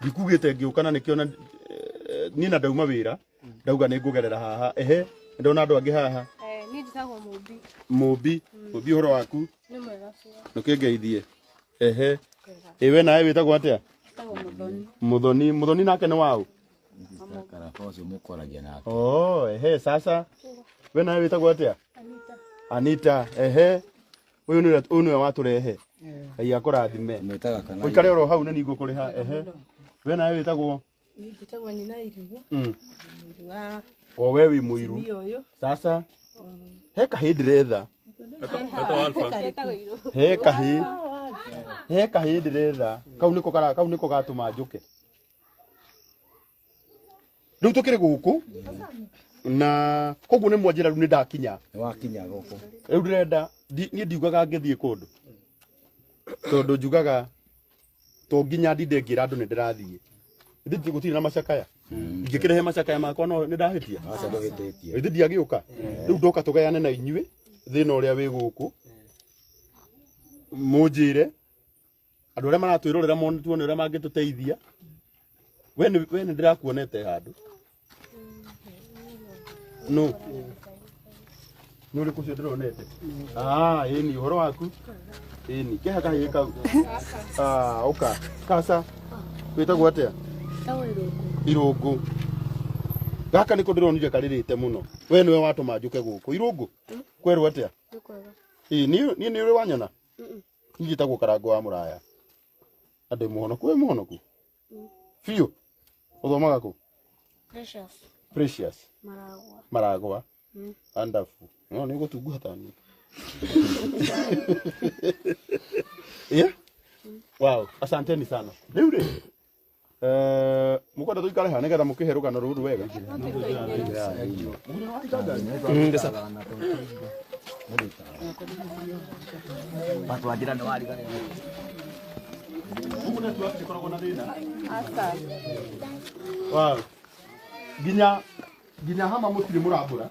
Ndikugĩte ngĩũka na nĩkĩo na niĩ na ndauma wĩra ndauga nĩ ngũgerera haha. Ehe, ndona andũ angĩ haha. Niĩ njĩtagwo Mũmbi. Mũmbi, Mũmbi ũhoro waku? Nĩ mwega biũ. Ndũkĩngeithie. Ehe. Ĩ we nawe wĩtagwo atĩa? Njĩtagwo Mũthoni. Mũthoni, Mũthoni nake nĩ waũ? Karaba ũcio mũkwaragia nake. Oh, ehe, sasa we nawe wĩtagwo atĩa? Anita. Anita, ehe. Ũyũ nĩwe ũyũ nĩwe watũrehe. Ngai akũrathime. Mwĩtaga kana Ũikare oro hau na ningũkũrĩha. Ehe. We nawe wĩtagwo? Niĩ njĩtagwo Nyina Irigũ. Mũiru wa O we wĩ mũiru. mũtumia ũyũ. Sasa he kahĩĩ ndĩretha. He kahĩĩ. He kahĩĩ ndĩretha. Kau nĩko kara kau nĩko gatũma njũke. Rĩu tũkĩrĩ gũkũ na koguo nĩ mwanjĩra rĩu nĩ ndakinya. Nĩ wakinya gũkũ. Rĩu ndĩrenda niĩ ndiugaga ngĩthiĩ kũndũ tondũ njugaga to nginya ndinde ngĩra andũ nĩ ndĩrathiĩ. Ithe gũtirĩ na macakaya. Ingĩkĩrehe macakaya makwa no nĩ ndahĩtia. Aca ndũhĩtĩtie. Ithe ndiagĩũka. Rĩu ndoka tũgayane na inyuĩ thĩna ũrĩa wĩ gũkũ. Mũnjĩre andũ arĩa maratwĩrorera mone tuone ũrĩa mangĩtũteithia. We nĩ ndĩrakuonete handũ. No. Nĩ ũrĩkũ ũcio ndĩronete? Ah, ĩni ũhoro waku? Ĩni, keha kahĩĩ kau. Ah, ũka. Kasa. Wĩtagwo atĩa? Njĩtagwo Irũngũ. Irũngũ. Gaka nĩko ndĩronire karĩrĩte mũno. We nĩwe watũma njũke gũkũ. Irũngũ. Kwerwo atĩa? Nĩ kwega. Ĩ niĩ niĩ nĩ ũrĩ wanyona? Niĩ njĩtagwo Karango wa Mũraya. Na ndĩ mũhonoku. Wĩ mũhonoku? Biũ. Ũthomaga kũ? Precious. Precious. Maragwa. Maragwa. Wonderful. No nĩ ũgũtunguha ta niĩ. Yeah? Wow, asanteni sana. Rĩu rĩ, mũkwenda tũikare haha nĩgetha mũkĩhe rũgano rũrũ wega? Watwanjĩra nĩ wariganĩrwo. Gũkũ network ĩkoragwo na thĩna. Wow. Nginya nginya hama mũtirĩ mũrambũra.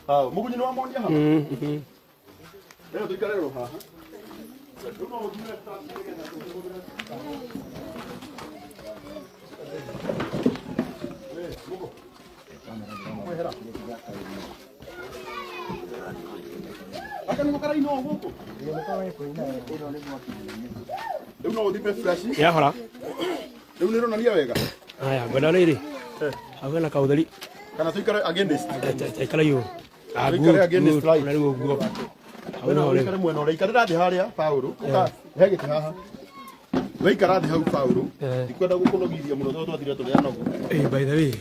Wow, mũgunyi nĩ wamonia hama? Rĩu tũikare ro haha. Rĩu no ũthure nĩgetha tũhũthĩre. We, mũgo. Kwehera. Gaka nĩko karaina ũũ gũkũ? Rĩu no ũthime flash. Yahora. Rĩu nĩ ĩronania wega. Haya, ngwenda rĩrĩ. Hau hena kaũtheri. Kana tũikare against. Ikara igũrũ. Ah, Tũikare good, against good. light. Ona rĩu ũguo. Hau Wena noho rĩu. ũikare mwena ũrĩa ikarĩra thĩ harĩa Paũlũ. Ũka he gĩtĩ haha. Waikara thĩ hau Paũlũ. Ndikwenda gũkũnogithia mũno tondũ twathire tũrĩ anogu. Eh, by the way.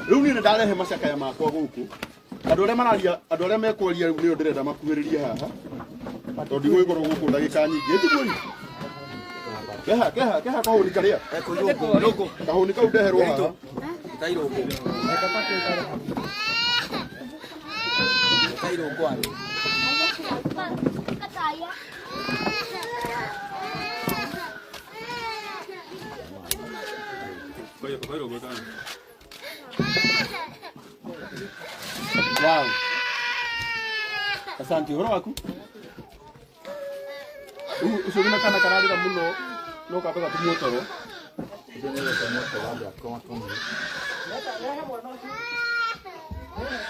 Rĩu niĩ nĩ ndarehe macakaya makwa gũkũ. Andũ arĩa mararia, andũ arĩa mekwaria rĩu nĩo ndĩrenda makuhĩrĩrie haha. Tondũ ndigũgĩkorwo gũkũ ndagĩka nyingĩ. Ĩtiguo Keha, keha, keha kahũni karĩa. Kahũni kau ndeherwo haha. Wow. Asante, ũhoro waku? Rĩu ũcio wĩna kana kararĩra mũno no kambe gatumwo toro.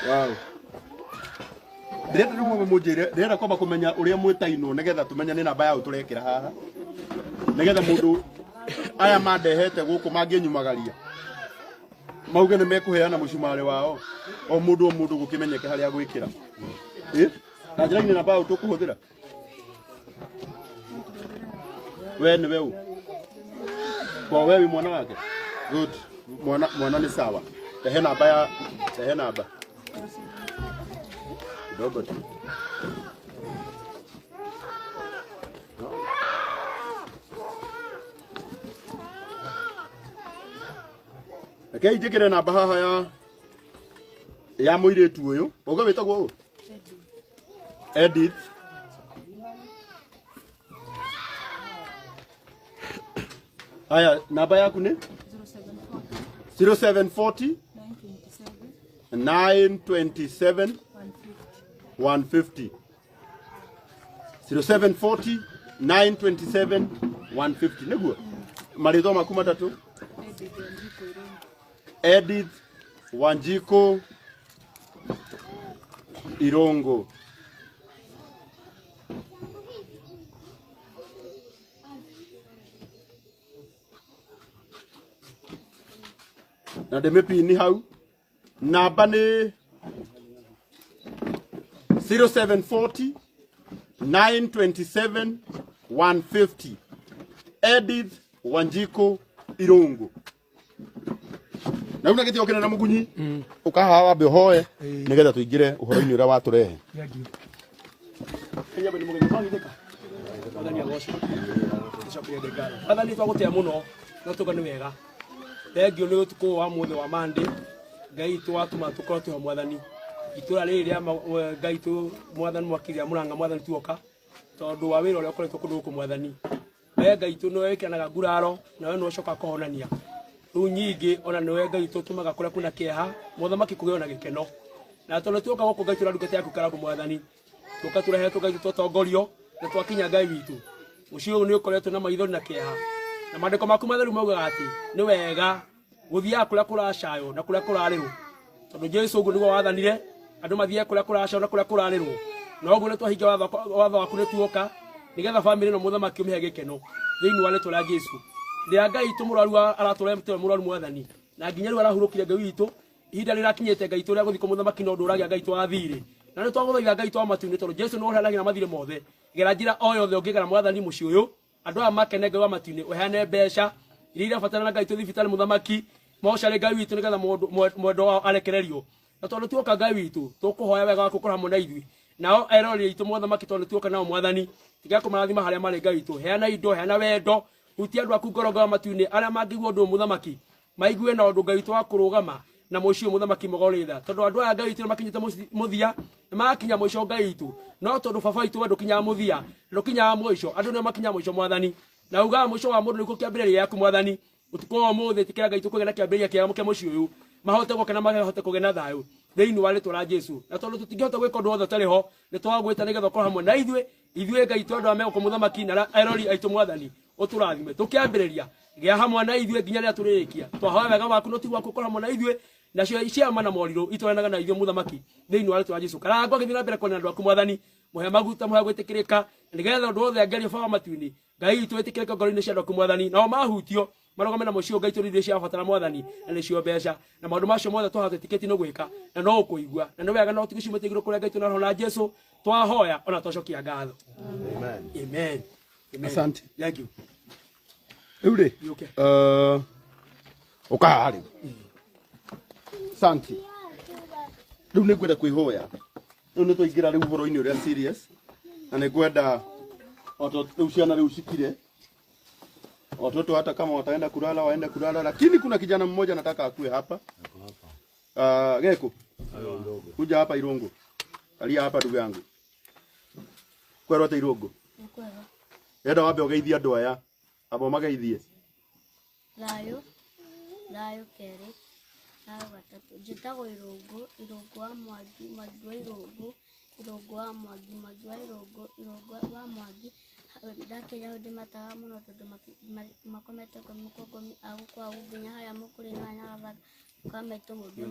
Wow. Ndĩrenda rĩu mwambe mũnjĩre, ndĩrenda kwamba kũmenya ũrĩa mwĩtainwo nĩgetha tũmenye nĩ namba yaũ tũrekĩra haha. Nĩgetha mũndũ aya mandehete gũkũ mangĩnyumagaria mauge nĩ mekũheana mũcumarĩ wao o mũndũ o mũndũ gũkĩmenyeke harĩa gwĩkĩra. Ĩ? Na njĩra-inĩ namba yaũ tũkũhũthĩra? We nĩwe ũ? Kwa we wĩ mwana wake? Good. Mwana mwana nĩ sawa. Rehe namba ya rehe namba. Kidogo tu. Rekei njĩkĩre namba haha ya ya mũirĩtu ũyũ. Ũga wĩtagwo ũ? Edith. Haya, namba yaku nĩ 0740 927 150. 0740 927 150 niguo marĩtwa maku matatũ. Edith Wanjiku Irungu. Na ndĩmĩpini hau namba nĩ 0740 927 150 Edith Wanjiku Irungu. Na una gĩtĩo kĩnene Mugunyi ũkahaha wambe ũhoe nĩgetha tũingĩre ũhoro-inĩ ũrĩa watũrehe. Mwathani twagũtĩa mũno na tuga nĩ wega thengio nĩ ũtukũ wa mũthĩ wa Monday Ngai twatũma tũkorwo twĩho mwathani itũra rĩrĩ rĩa Ngai tũ mwathani mwakiri rĩa Murang'a mwathani tuoka tondũ wa wĩra ũrĩa ũkoretwo kũndũ gũkũ mwathani we Ngai tũ nĩwe wĩkĩranaga nguraro na we nĩwe ũcokaga kũhonania rĩu nyingĩ ona nĩwe Ngai tũtũmaga kũrĩa kwĩna kĩeha mũthamaki kũgĩo na gĩkeno na tondũ tuoka gũkũ Ngai tũra ndungata yaku Karangũ mwathani tũka tũrehetwo Ngai tũtongorio na twakinya Ngai witũ mũciĩ ũyũ nĩ ũkoretwo na maithori na kĩeha na maandĩko maku matheru maugaga atĩ nĩ wega gũthiaga kũrĩa kũracaywo na kũrĩa kũrarĩrwo tondũ Jesũ ũguo nĩguo wathanire andũ mathiage kũrĩa kũracaywo na kũrĩa kũrarĩrwo na ũguo nĩ twahingia watho waku nĩ tuoka nĩgetha bamĩrĩ ĩno mũthamaki ũmĩhe gĩkeno thĩinĩ wa rĩtwa rĩa Jesũ rĩa Ngai tũ mũrwaru aratũrehe mũrwaru mwathani na nginya rĩu arahurũkire Ngai witũ ihinda rĩrakinyĩte Ngai tũ rĩa gũthikwo mũthamaki no ndũragia Ngai twathire na nĩ twagũthaitha Ngai twa matu-inĩ tondũ Jesũ nĩwe ũheanaga mathirĩ mothe gera njĩra o yothe ũngĩgera mwathani mũciĩ ũyũ andũ aya makene Ngai wa matu-inĩ ũheane mbeca iria irabatarana Ngai tũ thibitarĩ mũthamaki mocarĩ Ngai witũ nĩgetha mwendwa wao arekererio na tondũ tuoka Ngai witũ tũkũhoya wega waku ũkorwo hamwe na ithuĩ nao eroreri aitũ mũthamaki tondũ tuoka nao mwathani tiga kũmarathima harĩa marĩ Ngai witũ heana indo heana wendo hutia andũ aku ngoro Ngai wa matu-inĩ arĩa mangĩigua ũndũ ũyũ mũthamaki maigue na ũndũ Ngai witũ wa kũrũgama na mũciĩ ũyũ mũthamaki mũgorĩtha tondũ andũ aya Ngai witũ nĩmakinyĩte mũthia nĩmagakinya mũico Ngai witũ no tondũ baba witũ we ndũkinyaga mũthia ndũkinyaga mũico andũ nĩo makinyaga mũico mwathani na ugaga mũico wa mũndũ nĩkuo kĩambĩrĩria gĩaku mwathani ũtukũ wa ũmũthĩ ĩtĩkĩra Ngai tũkũgĩa na kĩambĩrĩria kĩega kĩa mũciĩ ũyũ mahote gũkena mahote kũgĩa na thayũ thĩinĩ wa rĩtwa rĩa Jesũ na tondũ tũtingĩhota gwĩka ũndũ wothe ũtarĩ ho nĩ twagwĩta nĩgetha ũkorwo hamwe na ithuĩ ithuĩ Ngai tondũ andũ aya megũkũ mũthamaki na erori aitũ mwathani ũtũrathime tũkĩambĩrĩria gĩa hamwe na ithuĩ nginya rĩrĩa tũrĩrĩkia twahoya wega waku no tiguo waku ũkorwo hamwe na ithuĩ nacio ciama na morirũ itwaranaga na ithuĩ mũthamaki thĩinĩ wa rĩtwa rĩa Jesũ Karangũ agĩthiĩ na mbere kuona andũ aku mwathani mũhe maguta mũhe gwĩtĩkĩrĩka nĩgetha ũndũ wothe angerio baba matu-inĩ Ngai witũ wĩtĩkĩrĩke ngoro-inĩ cia andũ aku mwathani nao mahutio marũgame na mũciĩ Ngai tũrĩ iria ciabatara mwathani na nĩcio mbeca na maũndũ macio mothe twaha twĩtĩkĩtie nĩ gwĩka na no ũkũigua na nĩ wega no tũgĩciumĩte igũrũ kũrĩa Ngai tũ na Roho na Jesũ twahoya ona twacokia ngatho. Amen. Amen. Amen. Asante. Thank you. Rĩu rĩ Okay. ũkahaha rĩu. Asante. Rĩu nĩ ngwenda kwĩhoya rĩu nĩ twaingĩra rĩu ũhoro-inĩ ũrĩa serious na nĩ ngwenda rĩu ciana rĩu cikire watoto hata kama wataenda kulala waende kulala, lakini kuna kijana mmoja nataka akue hapa. Geko kuja hapa Irungu, kalia hapa ndugu yangu kwerwo ate Irungu enda wambe ũgeithie andũ aya abo mageithie Thayũ thayũ kerĩ thayũ gatatũ njĩtagwo Irũngũ Irũngũ wa Mwangi Mwangi wa Irũngũ Irũngũ wa Mwangi Mwangi wa Irũngũ Irũngũ wa Mwangi ndakinya hau ndĩmataga mũno tondũ makomete ngomi kwa ngomi agũkũ agũ nginya harĩa mũkũrĩ-inĩ wa Nyagathanga kwa maitũ mũmbi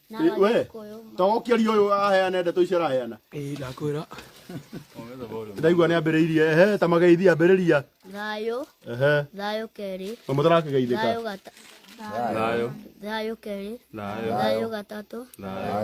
na we Agĩkũyũ togokiaria ũyũ aheane ndeto icio araheana Ĩĩ ndakwĩra ndaigua nĩ ambĩrĩirie ehe ta mageithie ambĩrĩria thayũ ehe thayũ kerĩ na mũtarakĩgeithĩka thayũ gata thayũ kerĩ thayũ gatatũ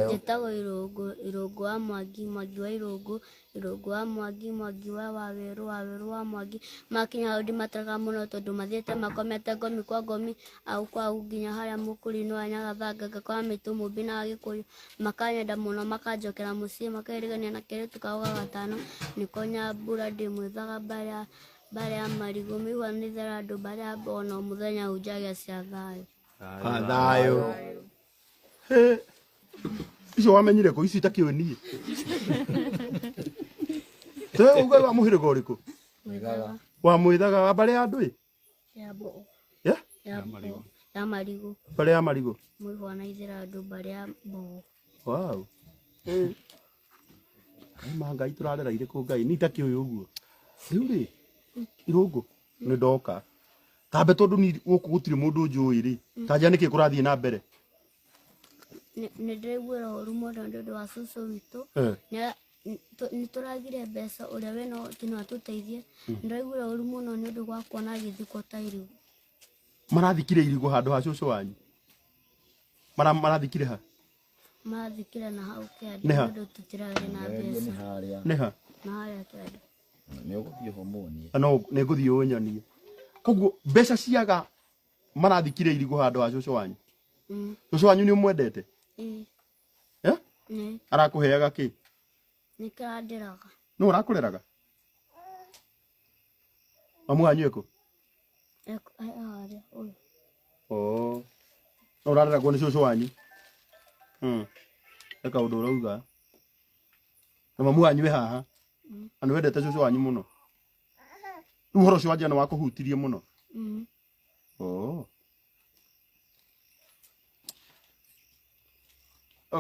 njĩtagwo Irũngũ Irũngũ wa Mwangi Mwangi wa Irũngũ Irũngũ wa Mwangi Mwangi wa Wawerũ Wawerũ wa Mwangi makinya hau ndĩmataraga mũno tondũ mathiĩte makomete ngomi kwa ngomi au kwa au nginya harĩa mũkũrĩ-inĩ wa Nyagathanga ngakora maitũ mũmbi na Agĩkũyũ makanyenda mũno makanjokera mũciĩ makerigania na kairĩtu kao ga gatano nĩko Nyambura ndĩmwĩthaga mbara ya marigũ mĩigua nĩ thera andũ mbara ya mbogo na mũthenya hunjagia cia thayũ. Thayũ. He icio wamenyire kũ ici itakĩũĩ niĩ te uga wa mũhĩrĩga ũrĩkũ Mwĩthaga wa mwĩthaga wa mbarĩ ya andũ ĩ ya mbogo ya ya mbogo ya marigũ mbarĩ ya marigũ mũihwa na ithera andũ mbarĩ ya mbogo. Wow. Ma Ngai tũrarera irĩkũ Ngai ni itakĩũĩ ũguo. Rĩu rĩ, Irũngũ, nĩ ndoka. Tambe tondũ ni gũkũ gũtirĩ mũndũ njũĩ rĩ, ta njĩra nĩkĩ kũrathiĩ na mbere. Nĩ ndĩraiguĩra ũru mũno nĩ ũndũ wa cũcũ witũ. Nĩ tũragire mbeca, ũrĩa wĩna ũhoti no atũteithie. Nĩ ndĩraiguĩra ũru mũno nĩ ũndũ wa kuona agĩthikwo ta irigũ. Marathikire irigũ handũ ha cũcũ wanyu? Marathikire ha? Marathikire na hau kĩanda Nĩ ha? nĩ ũndũ tũtirarĩ na Ngererie nĩ mbeca. harĩa. Nĩ ha? Na harĩa kĩanda. Nĩ ũgũthiĩ ho muonie. No nĩ ngũthiĩ ũnyonie. Koguo mbeca ciaga marathikire irigũ handũ ha cũcũ wanyu. Cũcũ wanyu nĩ ũmwendete? Ĩĩ. Eh? Nĩ. Arakũheaga kĩ? Nĩ kĩrandĩraga. Nũ ũrakũreraga? Mamu wanyu ekũ? Harĩa ũyũ. Oh. No ũrareragwo nĩ cũcũ wanyu? He kaũndũ ũrauga. Na mamu wanyu e haha? Na nĩ wendete cũcũ wanyu mũno? Rĩu ũhoro ũcio wa njĩra nĩ wakũhutirie mũno? Oh.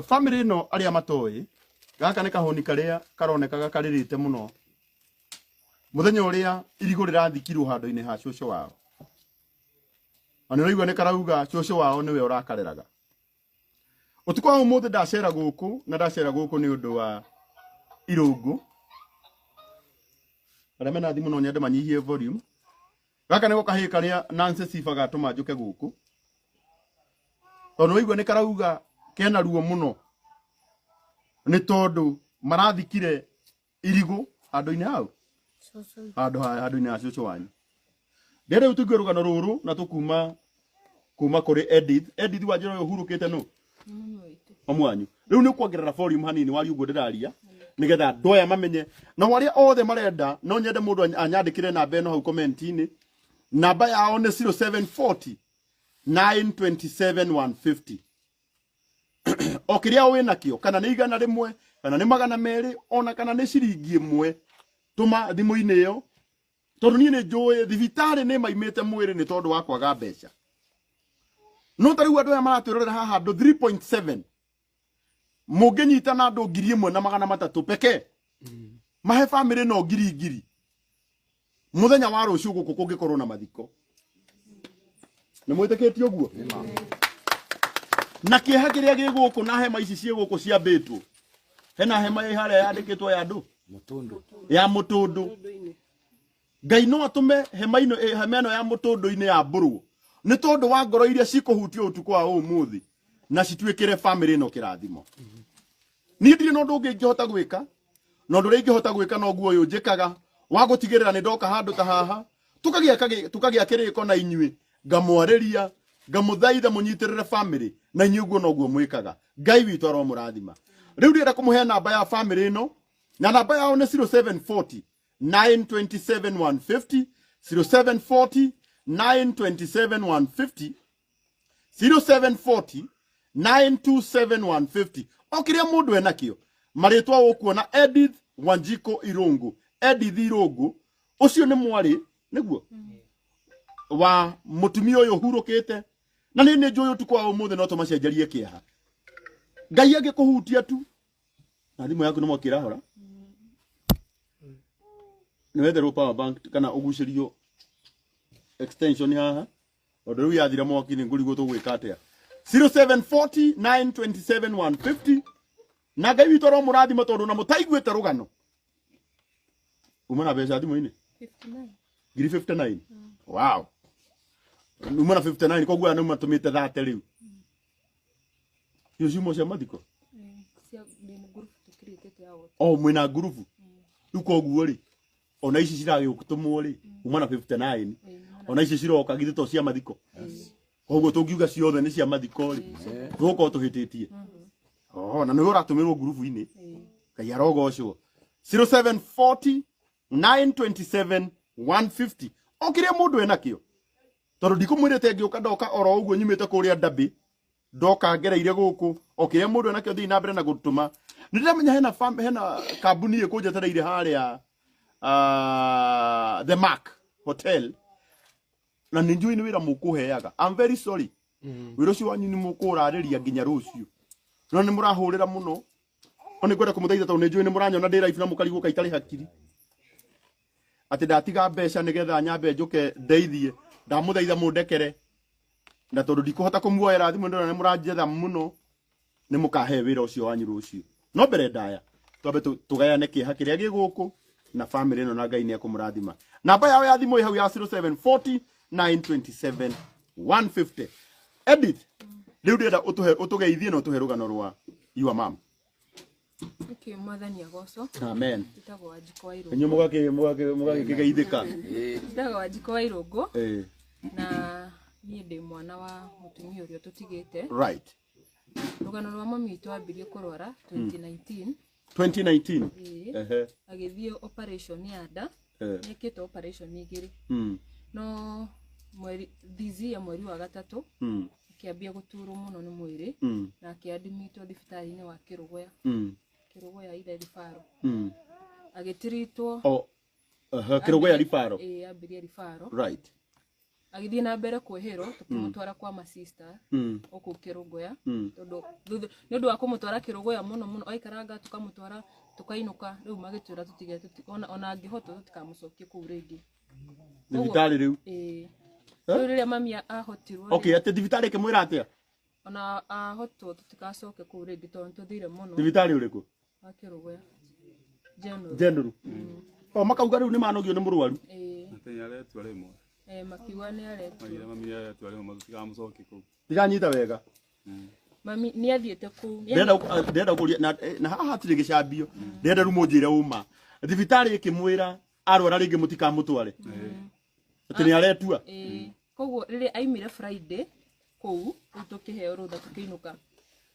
Family ĩno arĩa matoĩ, gaka nĩ kahũni karĩa karonekaga karĩrĩte mũno mũthenya ũrĩa irigũ rĩrathikirwo handũ-inĩ ha cũcũ wao. Na nĩ ũraigua nĩ karauga cũcũ wao nĩwe ũrakareraga. Ũtukũ wa ũmũthĩ ndacera gũkũ, na ndacera gũkũ nĩ ũndũ wa Irũngũ. Arĩa mena thimũ no nyende manyihie volume. Gaka nĩko kahĩĩ karĩa Nancy Sifa gatũma njũke gũkũ. Tondũ waigua nĩ karauga kena ruo mũno. Nĩ tondũ marathikire irigũ handũ-inĩ hau. Cũcũ. Handũ-inĩ ha cũcũ wanyu. Ndĩrenda rĩu tũigue rũgano rũrũ na tũkuma kuma kũrĩ Edith. Edith wa njĩra ũyũ ũhurũkĩte nũ? Mamu wanyu. Rĩu nĩ ũkuongerera volume hanini waria ũguo ndĩraria nĩgetha andũ aya mamenye. Na arĩa othe marenda no nyende mũndũ anyandĩkĩre namba ĩno hau comment-inĩ. Namba yao nĩ 0740 927 150. O kĩrĩa wĩ nakĩo, kana nĩ 100, kana nĩ 200, ona kana nĩ ciringi 1, tũma thimũ-inĩ ĩyo. Tondũ niĩ nĩ njũĩ thibitarĩ nĩ maimĩte mwĩrĩ nĩ tondũ wa kwaga mbeca. No ta rĩu andũ aya maratwĩrorera haha andũ 3.7. Mũngĩnyita na andũ 1300 pekee. Mahe family no ngiri ngiri. Mũthenya wa rũciũ gũkũ kũngĩkorwo na mathiko. Nĩ mwĩtĩkĩtie ũguo? Na kĩeha kĩrĩa gĩ gũkũ na hema ici ciĩ gũkũ ciambĩtwo. Hena hema ĩ harĩa yandĩkĩtwo ya andũ? Mũtũndũ. Ya mũtũndũ. Ngai no atũme hema ĩno, hema ĩno ya mũtũndũ-inĩ yambũrwo. Nĩ tondũ wa ngoro iria cikũhutio ũtukũ wa ũmũthĩ na cituĩkĩre family ĩno kĩrathimo. Niĩ ndirĩ na ũndũ ũngĩ ingĩhota gwĩka, na ũndũ ũrĩa ingĩhota gwĩka noguo ũyũ njĩkaga wa gũtigĩrĩra nĩ ndoka handũ ta haha, tũkagĩa kĩrĩko na inyuĩ, ngamwarĩria, ngamũthaitha mũnyitĩrĩre family, na inyuĩ ũguo noguo mwĩkaga. Ngai witũ aromũrathima. Rĩu ndĩrenda kũmũhe namba ya family ĩno, na namba yao nĩ 0740 927 150, 0740 927 150, 0740 927 150. O kĩrĩa mũndũ enakĩo, marĩtwa ũkuona Edith Wanjiko Irũngũ. Edith Irũngũ ũcio nĩ mwarĩ nĩguo wa mũtumia ũyũ ũhurũkĩte, na nĩ njũĩ ũtukũ wa ũmũthĩ no tũmacenjerie kĩeha. Ngai angĩkũhutia tu na thimũ yaku nĩ mwaki ĩrahora, nĩ wetherwo power bank kana ũgucĩrio extension haha, tondũ rĩu yathira mwaki nĩ ngũrigwo tũgwĩka atĩa. 0740 927 150. Na Ngai witũ aromũrathima tondũ na mũtaiguĩte rũgano. Uma na mbeca thimũ-inĩ? Ngiri 59. Wow. Uma na 59, koguo aya nĩ matũmĩte thate rĩu. Icio ciuma cia mathiko? Oh, mwĩna ngurubu. Rĩu koguo rĩ, ona ici ciragĩtũmwo rĩ, uma na 59. Ona ici ciroka githĩ to cia mathiko. Koguo tũngiuga ciothe nĩ cia mathiko rĩ, tũgũkorwo tũhĩtĩtie. Oh, na nĩwe ũratũmĩrwo ngurubu-inĩ. Ngai arogocwo. 0740 927 150. O kĩrĩa mũndũ enakĩo. Tondũ ndikũmwĩrĩte ngĩũka ndoka oro ũguo nyumĩte kũrĩa Ndambĩ, ndoka ngereire gũkũ, o kĩrĩa mũndũ enakĩo thiĩ na mbere na gũtũma. Nĩ ndĩramenya hena kambuni ĩkũnjetereire harĩa, The Mark Hotel. Na nĩ njũĩ nĩ wĩra mũkũheaga. I'm very sorry. Wĩra ũcio wanyu nĩ mũkũũrarĩria nginya rũciũ. No nĩ mũrahũrĩra mũno. No nĩ ngwenda kũmũthaitha tondũ nĩ njũĩ nĩ mũranyona ndĩ live na mũkarigwo kaĩ itarĩ hakiri. Atĩ ndatiga mbeca nĩgetha nyambe njũke ndeithie. Ndamũthaitha mũndekere. Na tondũ ndikũhota kũmuoera thimũ ndĩrona nĩ mũranjetha mũno, nĩ mũkahe wĩra ũcio wanyu rũciũ. No mbere ndaya, twambe tũgayane kĩeha kĩrĩa gĩ gũkũ na family ĩno na Ngai nĩ ekũmũrathima. Namba yao ya thimũ ĩ hau ya 0740 927 150. Edith, rĩu ndĩrenda ũtũhe ũtũgeithie na ũtũhe rũgano rwa your mom. Okay, mwathani agocwo. Amen. Njĩtagwo Wanjikũ wa Irũngũ. Inyuĩ mũgakĩgeithĩka. Njĩtagwo Wanjikũ wa Irũngũ. Eh, Na niĩ ndĩ mwana wa mũtumia ũrĩa tũtigĩte. Right. Rũgano rwa mami witũ ambirie kũrwara 2019. 2019. Ĩĩ. Ehe. Agĩthiĩ operation ya nda. Eh. Nĩekĩte operation igĩrĩ. No mweri this year mweri wa gatatũ akĩambia gũturwo mũno nĩ mwĩrĩ na akĩadimitwo thibitarĩ-inĩ wa Kĩrũgũya. Kĩrũgũya ile ribaro. Agĩtiritwo. Oh, aha, Kĩrũgũya ribaro. Ĩĩ, ambirie ribaro. Right. Agĩthiĩ na mbere kwĩhĩrwo tũkĩmũtwara kwa masista gũkũ Kĩrũgũya tondũ nĩ ũndũ wa kũmũtwara Kĩrũgũya mũno mũno aikaranga tũkamũtwara tũkainũka rĩu magĩtwĩra tũtige ona angĩhotwo tũtikamũcokie kũu rĩngĩ. Thibitarĩ rĩu. Ĩĩ. Rĩu rĩrĩa mami ahotirwo Okay, atĩ thibitarĩ ĩkĩmwĩra atĩa? Ona ahotwo tũtikacoke kũu rĩngĩ tondũ nĩtũthire mũno. Thibitarĩ ũrĩkũ? Wa Kĩrũgũya. General. General. O makauga rĩu nĩ manogio nĩ mũrwaru. Ĩĩ. Atĩ nĩaretua rĩmwe. Makiuga nĩ aretua. Maigire mami nĩaretua rĩmwe tũtikamũcokie kũu. Ndiranyita wega. Mami nĩ athiĩte kũu. Ndĩrenda kũria na haha hatirĩ gĩcambio. Ndĩrenda rĩu mũnjĩre ũma. Thibitarĩ ĩkĩmwĩra arwara rĩngĩ mũtikamũtware. Atĩ nĩ aretua. Ĩĩ. Koguo rĩrĩa aimire Friday kũu rĩu tũkĩheo rũtha tũkĩinũka.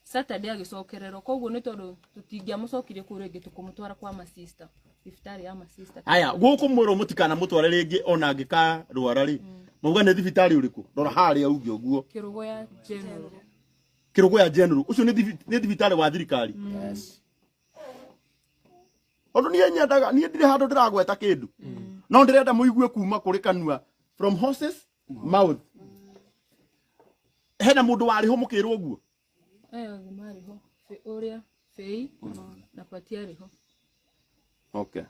Saturday agĩcokererwo. Koguo nĩ tondũ tũtingĩamũcokirie kũu rĩngĩ tũkũmũtwara kwa masista. Thibitarĩ ya masista. Aya, gũkũ mwĩrwo mũtikanamũtware rĩngĩ ona angĩkarwara rĩ. Mauga nĩ thibitarĩ ũrĩkũ? Rora harĩa uge ũguo. Kĩrũgũya General. Kĩrũgũya General. Ũcio nĩ thibitarĩ wa thirikari. Yes. Tondũ niĩ nyendaga, niĩ ndirĩ handũ ndĩragweta kĩndũ. No ndĩrenda mũigue kuma kũrĩ kanua from horses mouth. Hena mũndũ warĩ ho mũkĩrwo ũguo? Aya othe marĩ ho. Ũrĩa Fei na Pati arĩ ho. Okay.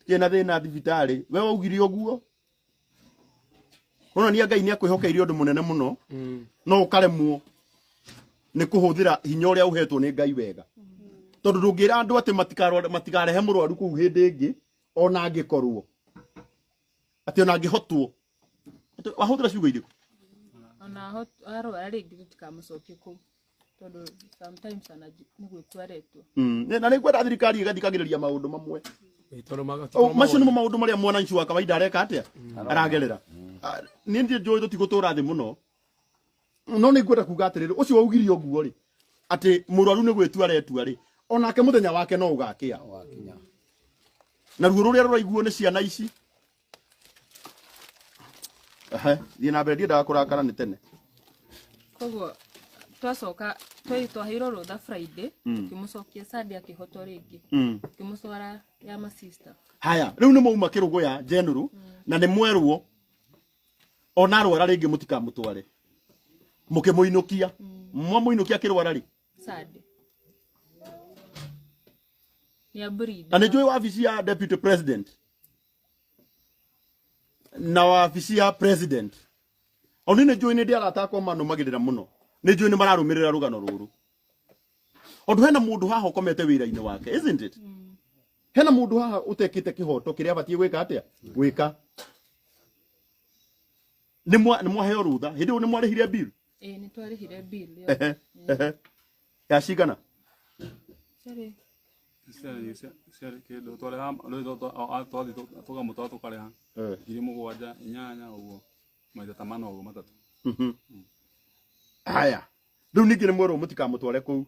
Kĩna thĩna thibitarĩ, we waugire ũguo? Ũronania Ngai nĩ akwĩhokeire ũndũ mũnene mũno. No ũkaremwo nĩ kũhũthĩra hinya ũrĩa ũhetwo nĩ Ngai wega. Tondũ ndũngĩra andũ atĩ matikarehe mũrwaru kũu hĩndĩ ĩngĩ ona angĩkorwo. Atĩ ona angĩhotwo. Atĩ wahũthĩra ciugo irĩkũ? Ona arwara rĩngĩ tũtikamũcokie kũu. Tondũ sometimes nĩ gwĩtua aretwo. Na nĩ ngwenda thirikari ĩgathikagĩrĩria maũndũ mamwe. Macio nĩmo maũndũ marĩa mwananchi wa kawaida areka atĩa? Aragerera. Niĩ ndirĩ njũĩ tũtigũtũra thĩ mũno. No nĩ ngwenda kuga atĩrĩrĩ, ũcio waugire ũguo rĩ, atĩ mũrwaru nĩ gwĩtua aretua rĩ, onake mũthenya wake no ũgakĩa. Na ruo rũrĩa rũraiguo nĩ ciana ici. Ehe, thiĩ na mbere, ndiendaga kũrakara nĩ tene. Koguo twacoka twaheirwo rũtha Friday, tũkĩmũcokia Sunday akĩhotwo rĩngĩ. Tũkĩmũtwara ya masista. Haya, rĩu nĩ mwauma Kĩrũgũya General na nĩ mwerwo ona arwara rĩngĩ mũtikamũtware. Mũkĩmũinũkia. Mwamũinũkia akĩrwara rĩ? Sunday. Nĩ abreed. Na nĩ njũĩ wabici ya Deputy President na wabici ya President. Ona nĩ njũĩ nĩ ndĩ arata akwa manũmagĩrĩra mũno. Nĩ njũĩ nĩ mararũmĩrĩra rũgano rũrũ. Tondũ hena mũndũ haha ũkomete wĩra-inĩ wake, isn't it? Hena mũndũ haha ũtekĩte kĩhoto kĩrĩa abatiĩ gwĩka atĩa? Gwĩka. Nĩ mwaheo rũtha. Hĩndĩ ĩyo nĩ mwarĩhire bill? Ĩĩ, nĩ twarĩhire bill. Ehe, ehe. Ya cigana? Ciarĩ. Ciarĩ kĩndũ twarĩha, rĩu twathiĩ tũkamũtwara tũkarĩha. 7,000, 8 ũguo. Maita ta mana ũguo matatũ. Haya. Rĩu ningĩ nĩ mwerwo mũtikamũtware kũu.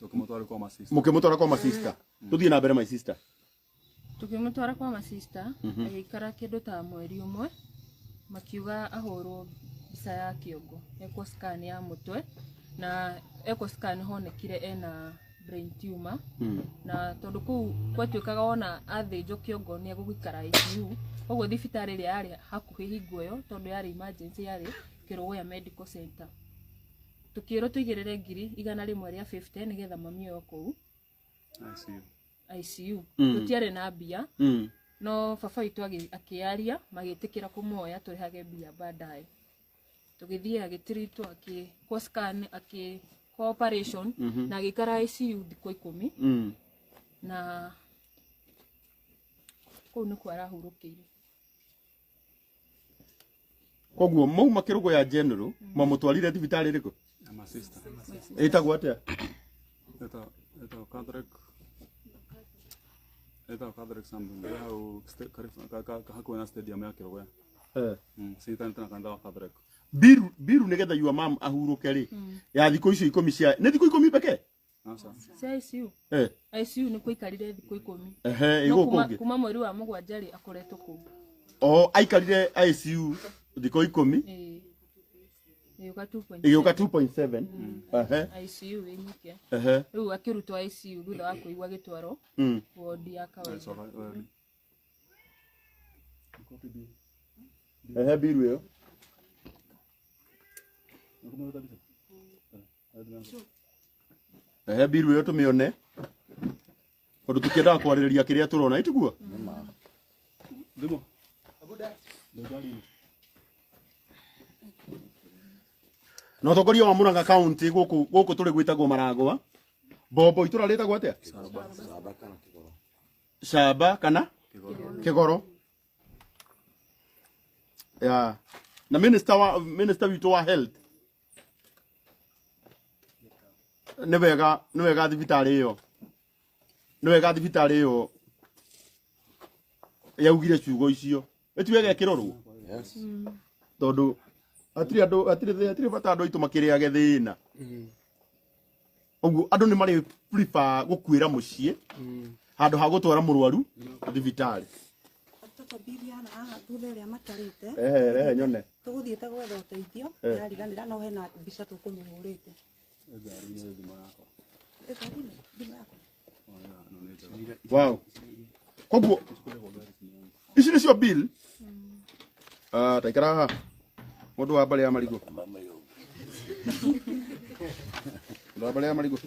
Tũkĩmũtwara kwa masista. Mũkĩmũtwara kwa masista. Tũthiĩ na mbere my sister. Tũkĩmũtwara kwa masista, agĩikara kĩndũ ta mweri ũmwe, makiuga ahũrwo mbica ya kĩongo, ekwo scan ya mũtwe, na ekwo scan honekire ena brain tumor. Na tondũ kũu gwatuĩkaga wona athĩnjwo kĩongo nĩ egũgĩikara ICU, koguo thibitarĩ ĩrĩa yarĩ hakuhĩ hingo ĩyo tondũ yarĩ emergency yarĩ Kĩrũgũya Medical Center. Tũkĩrwo tũigĩrĩre 150,000 nĩgetha mami oyo kũu ICU. ICU. Tũtiarĩ na mbia. No baba witũ akĩaria magĩtĩkĩra kũmuoya tũrĩhage mbia baadaye. Tũgĩthiĩ agĩtiritwo akĩkwo scan akĩkwo operation na agĩikara ICU thikũ 10. Na kũu nĩkuo arahurũkĩire. Koguo mauma Kĩrũgũya ya General mamũtwarire thibitarĩ ĩrĩkũ? Ma sister. Ĩtagwo atĩa? Ĩtagwo Catholic. Ĩtagwo Catholic something. Ĩ hau hakuhĩ na stadium ya Kĩrũgũya. Ciĩtanĩte na kanitha wa Catholic. Biru nĩgetha your mom ahurũke rĩ ya thikũ icio 10 cia nĩ thikũ 10 pekee? Aca. Cia ICU. ICU nĩ kuikarire thikũ 10. Ehe, ĩgũkũ ũngĩ. Kuma mweri wa 7 rĩ akoretwo kũu. O aikarire ICU thikũ 10. Ĩgĩũka 2.7. Ĩgĩũka 2.7. Ehe. ICU ĩnyike. Ehe. Rĩu akĩrutwo ICU thutha wa kũigua gĩtwaro wodi ya kawaida. Ehe, biru ĩyo. Ehe, biru ĩyo tũmĩone. Tondũ tũkĩendaga kwarĩrĩria kĩrĩa tũrona, ĩtiguo? Thimũ. Na ũtongoria wa Murang'a County gũkũ gũkũ tũrĩ gwĩtagwo Maragwa. Bombo itũra rĩtagwo atĩa? Camba kana Kĩgoro. Ya. Na minister witũ wa health nĩ wega thibitarĩ ĩyo. Nĩ wega thibitarĩ ĩyo yaugire ciugo icio. Ĩti wega ĩkĩrorwo. Yes. Tondũ hatirĩ andũ hatirĩ bata andũ aitũ makĩrĩage thĩna. Ũguo andũ nĩ marĩ prefer gũkuĩra mũciĩ handũ ha gũtwara mũrwaru thibitarĩ. Tũtũmbiriana haha thutha ũrĩa matarĩte. Ehe, rehe nyone. Tũgũthiĩte gwetha ũteithio, ndĩrariganĩra no hena mbica tũkũmĩhũrĩte. Wow. Koguo ici nĩcio bill. Taikara haha. Mũndũ wa mbarĩ ya marigũ. Mũndũ wa mbarĩ ya marigũ.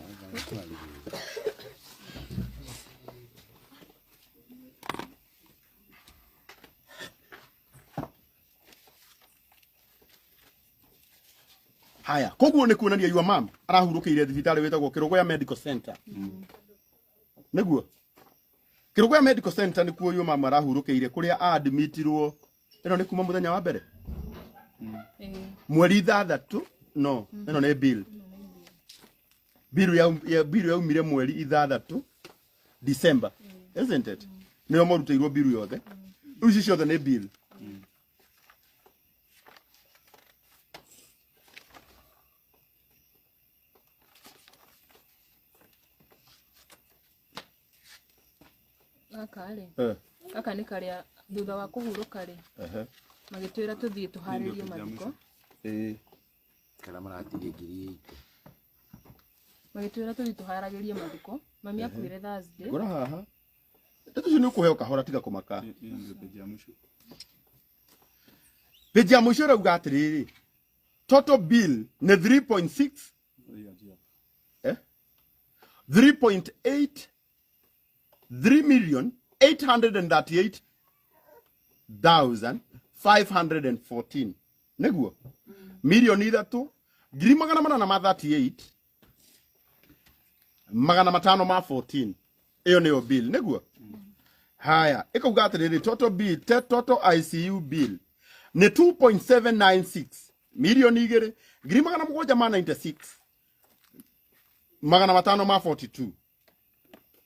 Haya, koguo nĩ kuonania your mom arahurũkĩire thibitarĩ wĩtagwo Kĩrũgũya Medical Center. Nĩguo? Kĩrũgũya Medical Center nĩkuo your mom arahurũkĩire kũrĩa admitirwo. Ĩno nĩ kuma mũthenya wa mbere? Mweri 6 no, ĩno nĩ bill. Bill yaumire mweri 6 December, isn't it? Nĩo marutĩirwo bill yothe. Rĩu ici ciothe nĩ bill. Gaka rĩ. Gaka nĩ karĩa thutha wa kũhurũka rĩ. Magĩtwĩra tũthiĩ tũharĩrie mathiko. Kana maratirie 80. Magĩtwĩra tũthiĩ tũharagĩrie mathiko. Mami akuire Thursday. Ngora haha. Ndeto icio nĩ ũkũheo kahora tiga kũmaka. Page ya mũico ĩrauga atĩrĩrĩ. Total bill nĩ 3.6 3.8 3,838,514. Nĩguo? Milioni 3 ngiri 838 514. Ĩyo nĩyo bill, nĩguo? Haya, ĩkauga atĩrĩrĩ total bill, total ICU bill nĩ 2.796 milioni 2 ngiri 796 542.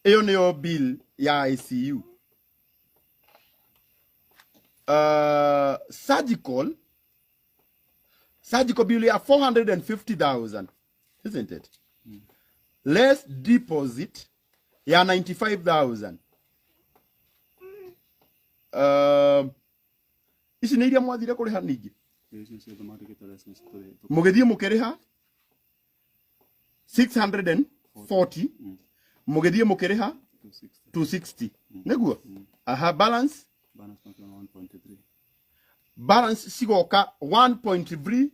Ĩyo nĩyo bill ya ICU. Surgical bill ya 450,000, isn't it? Less deposit ya 95,000. Ici nĩ iria mwathire kũrĩha ningĩ? Mũgĩthiĩ mũkĩrĩha 640, mũgĩthiĩ mũkĩrĩha 260. Nĩguo? Aha, balance? Balance cigoka 1.3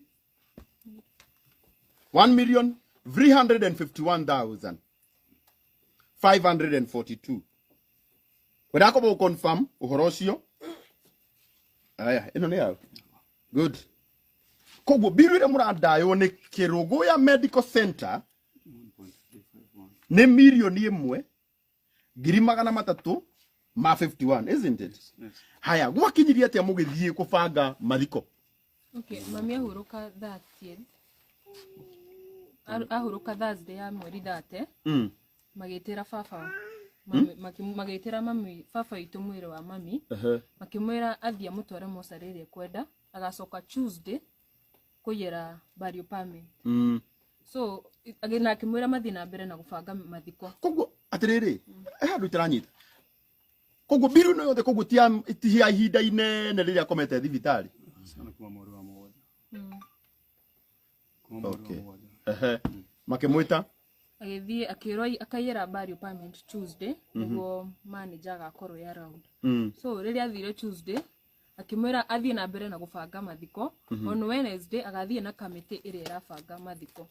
1,351,542. Kwendaga kwamba gũ confirm ũhoro ũcio. Aya, ĩno nĩ yao. Good. Koguo mbiru ĩrĩa mũrandaywo nĩ Kĩrũgũya Medical Center nĩ 1,351,000, isn't it? Yes. Haya, gwakinyirie atĩa mũgĩthiĩ kũbanga mathiko? Okay, mami ahurũka 30th. Ahurũka Thursday ya mweri 30. Magĩtĩra baba mami, magĩtĩra mami baba witũ mwĩrĩ wa mami. Makĩmwĩra athiĩ amũtware mocarĩ ĩrĩa ekwenda, agacoka Tuesday kũiyĩra burial permit. So na akĩmwĩra mathiĩ na mbere na gũbanga mathiko. Koguo atĩrĩrĩ, he handũ itaranyita. Koguo mbiru ĩno yothe koguo ti ya ihinda inene rĩrĩa akomete thibitarĩ. Sana kuma mweri wa mũgwanja. Kuma mweri wa Okay. mũgwanja. Makĩmwĩta Agĩthiĩ akĩrwo akaiyĩra burial permit Tuesday nĩguo manager agakorwo e around. So rĩrĩa athire Tuesday akĩmwĩra athiĩ na mbere na gũbanga mathiko. On Wednesday agathiĩ na kamĩtĩ ĩrĩa ĩrabanga mathiko.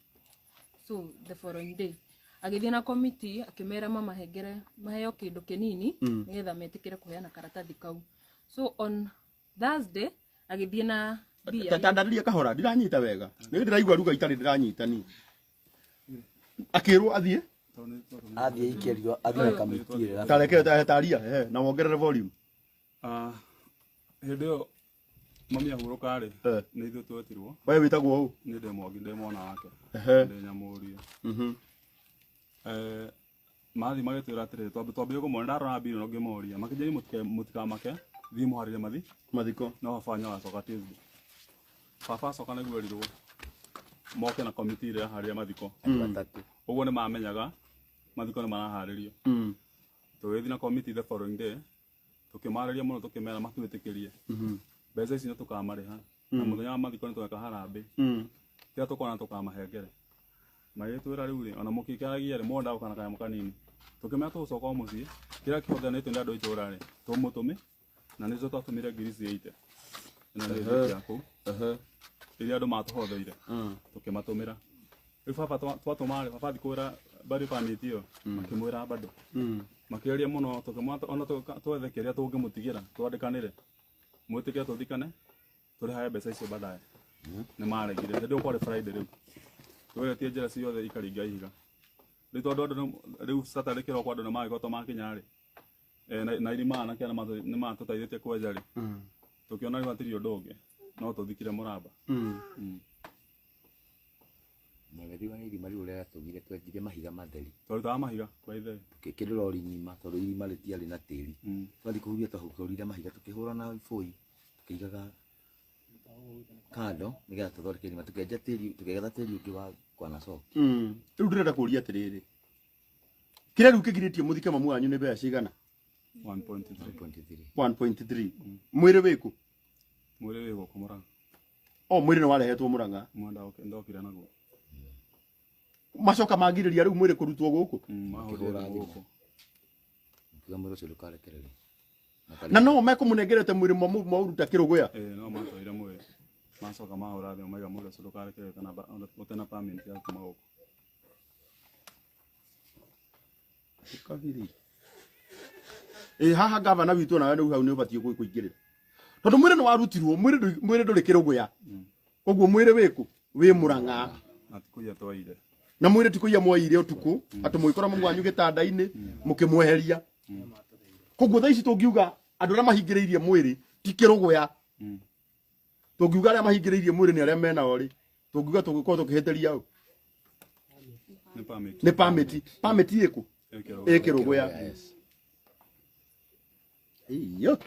So the following day agĩthiĩ na committee akĩmera mamahengere maheo kĩndũ kĩnini nĩgetha metĩkĩre kũheana karatathi kau. So on Thursday agĩthiĩ na mbia. Tandarĩria kahora, ndiranyita wega. Nĩ ndĩraigua ruga itarĩ ndĩranyita ni. Akĩrwo athiĩ Athiĩ ikĩrio athiĩ na kamĩtĩ ĩrĩa. Tareke taria na wongerere volume. Hĩndĩ ĩyo mami ahurũka rĩ, nĩ ithuĩ twetirwo. Wewe wĩtagwo ũ? Nĩ ndĩ Mwangi, ndĩ mwana wake. Ndĩ nyamũriũ. Mathiĩ magĩtwĩra atĩrĩrĩ, twambie kũmona, ndarora mbirũ na ngĩmoria. Makĩnjĩra mũtikamake, thiĩ mũharĩrie mathiko. No baba wanyu agacoka Tuesday. Baba acoka nĩguo erirwo moke na committee ĩrĩa ĩraharĩria mathiko. Ũguo nĩ mamenyaga mathiko nĩ maraharĩrio. Tũgĩthiĩ na committee the following day, tũkĩmarĩria mũno tũkĩmera matwĩtĩkĩrie. Mbeca ici nĩ tũkamarĩha. Na mũthenya wa mathiko nĩ tũgeka harambee. Kĩrĩa tũkona tũkamahengere. Magĩtwĩra rĩu rĩ, ona mũkĩikaragia rĩ, mwenda gũka na kanyamũ kanini. Tũkĩmera tũgũcoka o mũciĩ, kĩrĩa kĩhothanĩtio nĩ andũ a itũũra rĩ, tũmũtũme, na nĩcio twatũmire ngiri 80. Ĩno nĩ rĩthiti ya kũu. Iria andũ matũhotheire, tũkĩmatũmĩra. Rĩu baba twatũma rĩ, baba athiĩ kũgũra burial permit ĩyo, makĩmwĩra bado. Makĩgeria mũno, tũkĩmwĩra ona twethe kĩrĩa tũngĩmũtigĩra, twandĩkanĩre. Mwĩtĩkĩre tũthikane, tũrĩhage mbeca icio baadaye. Nĩ maregire. Hĩndĩ ĩyo kwarĩ Friday rĩu. Tũgeretie njĩra ciothe ikaringa ihiga. Rĩu tondũ andũ rĩu Saturday kĩroko andũ nĩ magĩkoretwo makinya rĩ, na irima na kĩana nĩ matũteithĩtie kwenja rĩ. Tũkĩona rĩu hatirĩ ũndũ ũngĩ, no tũthikire mũramba. Magĩthiĩ na irima rĩu rĩratũmire twenjire mahiga matheri. Twarutaga mahiga by the way. Tũkĩkĩrĩra rori ng'ima tondũ irima rĩtiarĩ na tĩri. Twathiĩ kũhuria twahũrire mahiga tũkĩhũra na ibũi tũkĩigaga kando nĩgetha tũthondeke irima, tũkĩenja tĩri, tũkĩgetha tĩri ũngĩ wa kwanacoki. Rĩu ndĩrenda kũũria atĩrĩrĩ, kĩrĩa rĩu kĩgirĩtie mũthike mamu wanyu nĩ mbeca cigana? 1.3. 1.3. Mwĩrĩ wĩkũ? Mwĩrĩ wĩ gũkũ Mũrang'a. O mwĩrĩ nĩ warehetwo Mũrang'a. Mwenda ndokire naguo. Macoka magirĩria rĩu mwĩrĩ kũrutwo gũkũ? Mahũrire gũkũ. Kiuga mwĩrĩ ũcio ndũkarekererio. Na no mekũmũnengerete mwĩrĩ mwaũruta Kĩrũgũya? No matwarire mwĩrĩ. Macoka mahũra thimũ maiga mwĩrĩ ũcio ndũkarekererio ũtena permit ya kuma gũkũ. Kabiri. Haha gavana witũ nawe rĩu hau nĩ ũbatiĩ kũingĩrĩra. Tondũ mwĩrĩ nĩ warutirwo, mwĩrĩ ndũrĩ Kĩrũgũya. Koguo mwĩrĩ wĩkũ? Wĩ Mũrang'a. Na ti kũiya twaire. Na mwĩrĩ ti kũiya mwaire ũtukũ, atĩ mũgĩkora mamu wanyu gĩtanda-inĩ, mũkĩmweheria. Koguo thaa ici tũngiuga andũ arĩa mahingĩrĩirie mwĩrĩ ti Kĩrũgũya. Tũngiuga arĩa mahingĩrĩirie mwĩrĩ nĩ arĩa menao rĩ, tũngiuga tũngĩkorwo tũkĩhĩtĩria ũ? Nĩ permit. Nĩ permit. Permit ĩkũ? Ĩ Ĩ Kĩrũgũya. Iyo.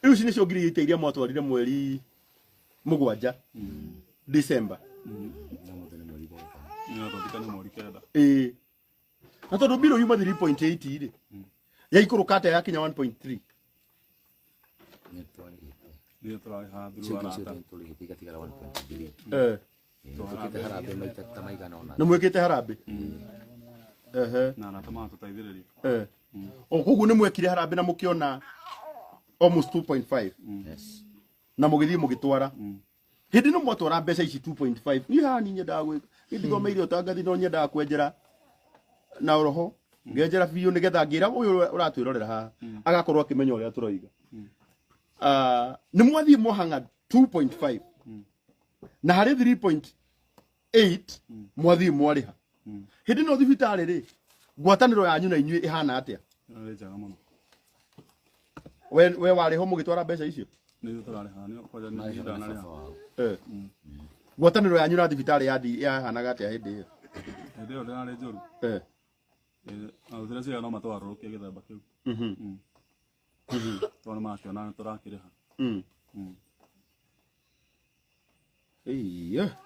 Rĩu ici nĩcio ngiri 80 iria mwatwarire mweri 7 December. Nĩ tũthikane mweri 9. Na tondũ mbirũ yuma 3.8 rĩ, yaikũrũka atĩa yakinya 1.3? Nĩ tũrarĩha through arata. Tũrĩhĩte igatigara 1.3. Tũkĩte harambee maita ta maigana ũna. Nĩ mwĩkĩte harambee? Na arata magatũteithĩrĩria. O koguo nĩ mwekire harambee na mũkĩona almost 2.5. Yes. Na mũgĩthiĩ mũgĩtwara. Hĩndĩ ĩno mwatwara mbeca ici 2.5 niĩ haha niĩ nyendaga gwĩka niĩ ndithomeire ũtangathi no nyendaga kwenjera na roho ngenjera biũ nĩgetha ngĩra ũyũ ũratwĩrorera haha agakorwo akĩmenya ũrĩa tũroiga. Ah, nĩ mwathiĩ mwahang'a 2.5 na harĩ 3.8 mwathiĩ mwarĩha. Hĩndĩ ĩno thibitarĩ rĩ, ngwatanĩro yanyu na inyuĩ ĩhana atĩa? Nĩ njega mũno. We warĩ ho mũgĩtwara mbeca icio? Nĩ ithuĩ tũrarĩha, nĩ kwanja nĩ ndanarĩha. Eh. Ngwatanĩro yanyu na thibitarĩ yathi yahanaga atĩa hĩndĩ ĩyo? Hĩndĩ ĩyo ndĩrarĩ njũru. Eh. Na tũtireciria no matũgarũrũkie gĩthemba kĩu. Tondũ nĩ marakĩona nĩ tũrakĩrĩha. Iya.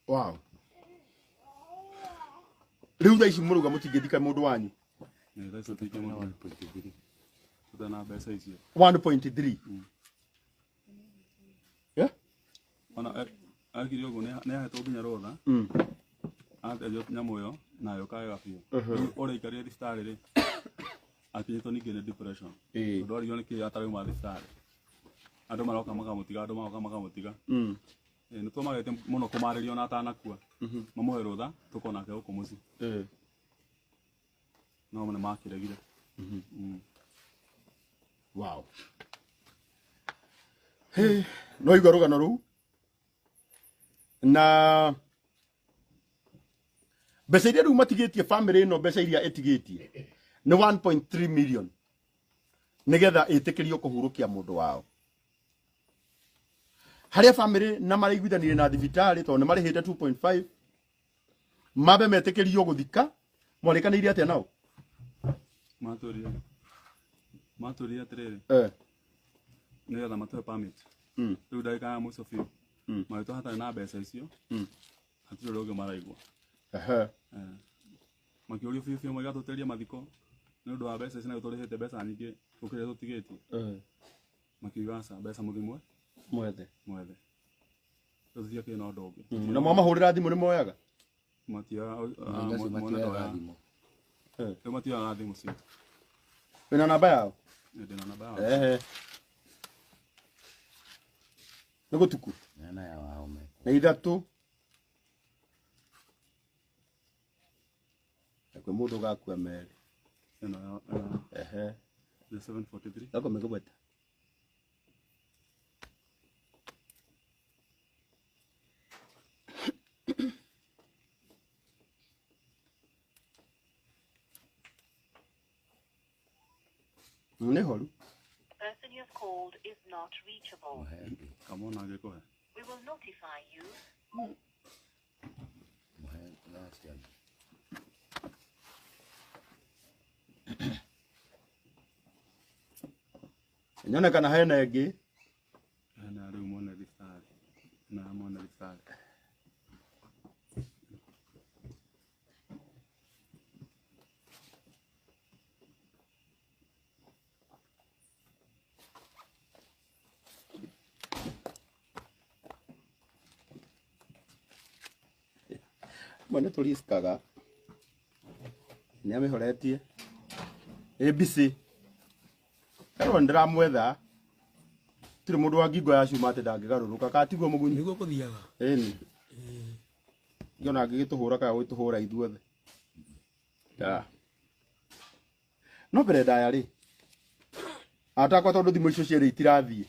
Wow. Rĩu thaa ici mũrauga mũtingĩthika mũndũ wanyu? Nĩ thaa ici tũtingĩmũthika. Tũtarĩ na mbeca icio. 1.3. Yeah? Ona ekire ũguo nĩ ahetwo nginya rũtha. Ateithio nyamũ ĩyo na yũkaga biũ. Rĩu ũrĩa aikarire thibitarĩ rĩ, akinyĩtwo ningĩ nĩ depression. Tondũ arigwo nĩkĩ atarauma thibitarĩ. Andũ maroka makamũtiga, andũ maroka makamũtiga. Nĩ tũmagetie mũno kũmarĩria ona atanakua. Mamũhe rũtha tũkorwo nake gũkũ mũciĩ. No nĩ makĩregire. Wow. Hey, no igua rũgano rũu na mbeca iria rĩu matigĩtie family ĩno, mbeca iria ĩtigĩtie nĩ 1.3 million nĩgetha ĩtĩkĩrio kũhurũkia mũndũ wao. Harĩa family na maraiguithanirie na thibitarĩ tondũ nĩ marĩhĩte 2.5 mambe metĩkĩrio gũthika. Mwarĩkanĩire atĩa nao? Matũrire atĩrĩrĩ, nĩgetha matũhe permit. Rĩu ndagĩka ya mũico biũ magĩtũha hatarĩ na mbeca icio, hatirĩ ũrĩa ũngĩ maraigua. Makĩũrio biũ biũ moiga tũtĩrie mathiko nĩ ũndũ wa mbeca ici, na tũrĩhĩte mbeca nyingĩ gũkĩra tũtigĩtie. Makiuga aca, mbeca mũthimwe mwethe mwethe. Rĩu tũtiakĩrĩ na ũndũ ũngĩ. Na mwamahũrĩra thimũ nĩ moyaga? Matioyaga, Acio mwene matioyaga ndoyaga. thimũ. Rĩu matioyaga thimũ citũ. Wĩna namba yao? Ndĩna namba yao. Ehe. Nĩ gũtuku. Nana ya wao me. Na ithatũ. Na kwĩ mũndũ ũgakua merĩ. Ĩno ya ĩno Ehe. nĩ 743. Gako megũbata. Nĩ horu. Person you have called is not reachable. Mũhe Kamona angĩkũhe. We will notify you. Mũhe last year. Nyone kana hena ĩngĩ. Hena rĩu mwene thibitarĩ. Hena mwene thibitarĩ. Mwe nĩ tũriskaga. Nĩ amĩhoretie. ABC. Erwo nĩ ndĩramwetha. Tirĩ mũndũ wa ngingo ya cuma atĩ ndangĩgarũrũka. Ka tiguo mũgunyi? Nĩguo kũthiaga. Ĩni. Ngĩona angĩgĩtũhũra kana gũgĩtũhũra ithuothe. Da. No mbere ndaya rĩ. Atakwa tondũ thimũ icio cierĩ itirathiĩ.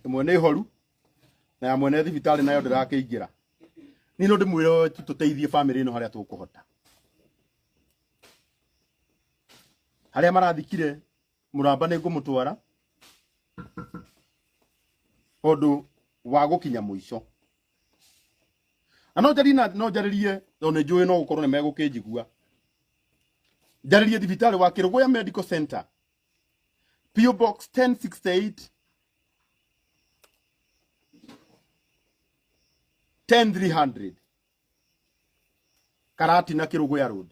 Ĩmwe nĩ horu na ya mwene thibitarĩ nayo ndĩrakĩingĩra. Niĩ no ndĩmwĩre tu tũteithie family ĩno harĩa tũkũhota. Harĩa marathikire mũramba nĩ ngũmũtwara ũndũ wa gũkinya mũico. Na no njarie na no njarĩrie tondũ nĩ njũĩ no gũkorwo nĩ megũkĩnjigua. Njarĩrie thibitarĩ wa Kĩrũgũya Medical Center, PO Box 1068 10300 Karatina Kĩrũgũya Road.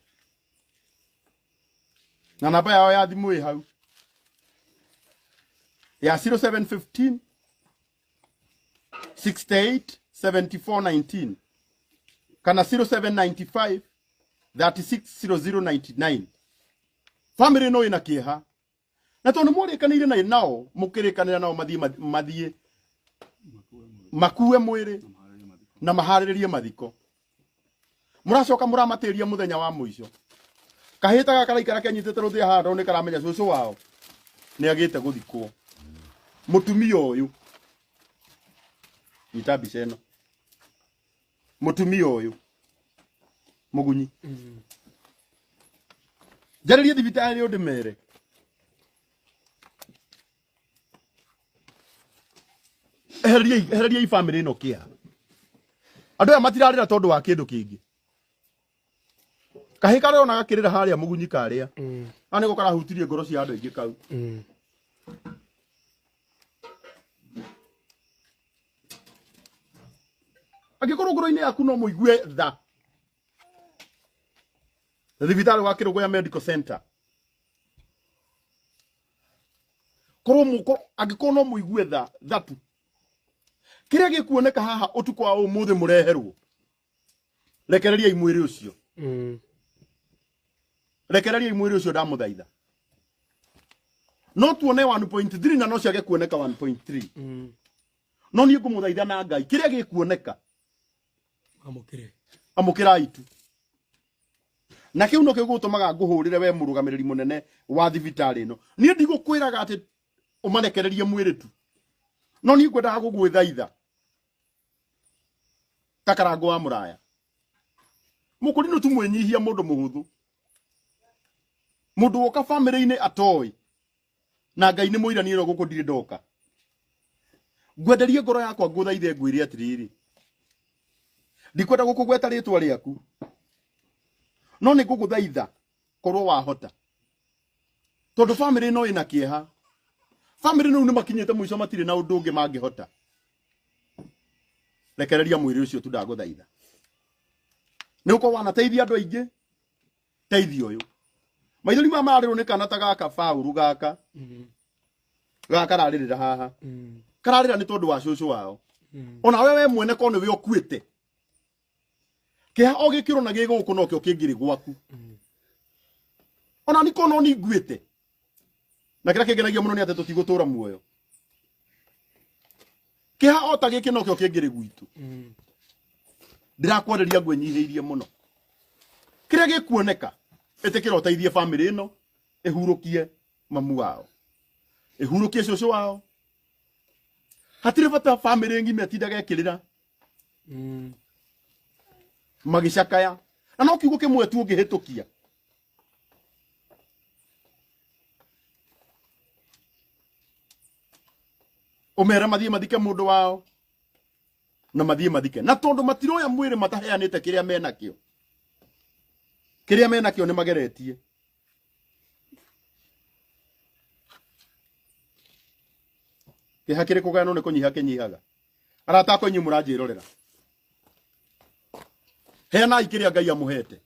Na namba yao ya thimũ ĩ hau ya 0715 68 74 19 kana 0795 360099. Family ĩno ĩna kĩeha. Na tondũ nĩmwarĩkanĩire na nao, mũkĩrĩkanĩra nao mathiĩ makue mwĩrĩ na maharĩrĩrie mathiko. Mũracoka mũramatĩria mũthenya wa mũico. Kahĩta gaka karaikara kenyitĩte rũthĩa haha tondũ nĩ karamenya cũcũ wao nĩ agĩte gũthikwo. Mũtumia ũyũ, nyita mbica ĩno. Mũtumia ũyũ Mũgunyi, njarĩrie thibitarĩ ũndĩmere. Ehereriai family ĩno kĩeha. Andũ aya matirarĩra tondũ wa kĩndũ kĩngĩ. Kahĩ karĩa ona gakĩrĩra harĩa Mũgunyi karĩa. A nĩko karahutirie ngoro cia andũ aingĩ kau. Angĩkorwo ngoro-inĩ yaku no mũigue tha. Thibitarĩ wa Kĩrũgũya Medical Center. Korwo angĩkorwo no mũigue tha tu. Kĩrĩa gĩkuoneka haha ũtukũ wa ũmũthĩ mũreherwo. Rekereriai mwĩrĩ ũcio. Rekereriai mwĩrĩ ũcio ndamũthaitha. No tuone 1.3 na no ciage kuoneka 1.3. No niĩ ngũmũthaitha na Ngai kĩrĩa gĩkuoneka amũkĩre. Amũkĩrai tu. Na kĩu nokĩo gĩgũtũmaga ngũhũrĩre we mũrũgamĩrĩri mũnene wa thibitarĩ ĩno. Niĩ ndigũkwĩraga atĩ ũmarekererie mwĩrĩ tu. No niĩ ngwendaga gũgwĩthaitha ta Karango wa Mũraya. Mũkũrinũ tu mwĩnyihia mũndũ mũhũthũ. Mũndũ woka family-inĩ atoĩ. Na Ngai nĩ mũira niĩ no gũkũ ndirĩ ndoka. Ngwenderie ngoro yakwa ngũthaithe ngwĩre atĩrĩrĩ. Ndikwenda gũkũgweta rĩtwa rĩaku. No nĩ ngũgũthaitha korwo wahota. Tondũ family ĩno ĩna kĩeha. Family rĩu nĩ makinyĩte mũico matirĩ na ũndũ ũngĩ mangĩhota. Rekereria mwĩrĩ ũcio tu ndagũthaitha. Nĩ ũkorwo wanateithia andũ aingĩ. Teithia ũyũ. Maithori maya mararĩrwo nĩ kana ta gaka Paũlũ gaka. Gaka kararĩrĩra haha. Kararĩra nĩ tondũ wa cũcũ wao. Ona we mwene korwo nĩwe ũkuĩte. Kĩeha o gĩkĩrwo na gĩ gũkũ nokĩo kĩngĩrĩ gwaku. Ona nĩ korwo no nĩ nguĩte. Na kĩrĩa kĩngenagia mũno nĩ atĩ tũtigũtũra muoyo. Kĩeha o ta gĩkĩ nokĩo kĩngĩrĩ gwitũ. Ndĩrakwarĩria ngwĩnyihĩirie mũno. Kĩrĩa gĩkuoneka ĩtĩkĩra ũteithie family ĩno ĩhurũkie mamu wao. Ĩhurũkie cũcũ wao. Hatirĩ bata family ng'ima ĩtindaga ĩkĩrĩra. Magĩcakaya. Na no kiugo kĩmwe tu ũngĩhĩtũkia. Ũmere mathiĩ mathike mũndũ wao na mathiĩ mathike. Na tondũ matiroya mwĩrĩ mataheanĩte kĩrĩa menakĩo. Kĩrĩa menakĩo nĩ mageretie. Kĩeha kĩrĩ kũgayanwo nĩ kũnyiha kĩnyihaga. Arata akwa inyuĩ mũranjĩrorera. Heanai kĩrĩa Ngai amũhete.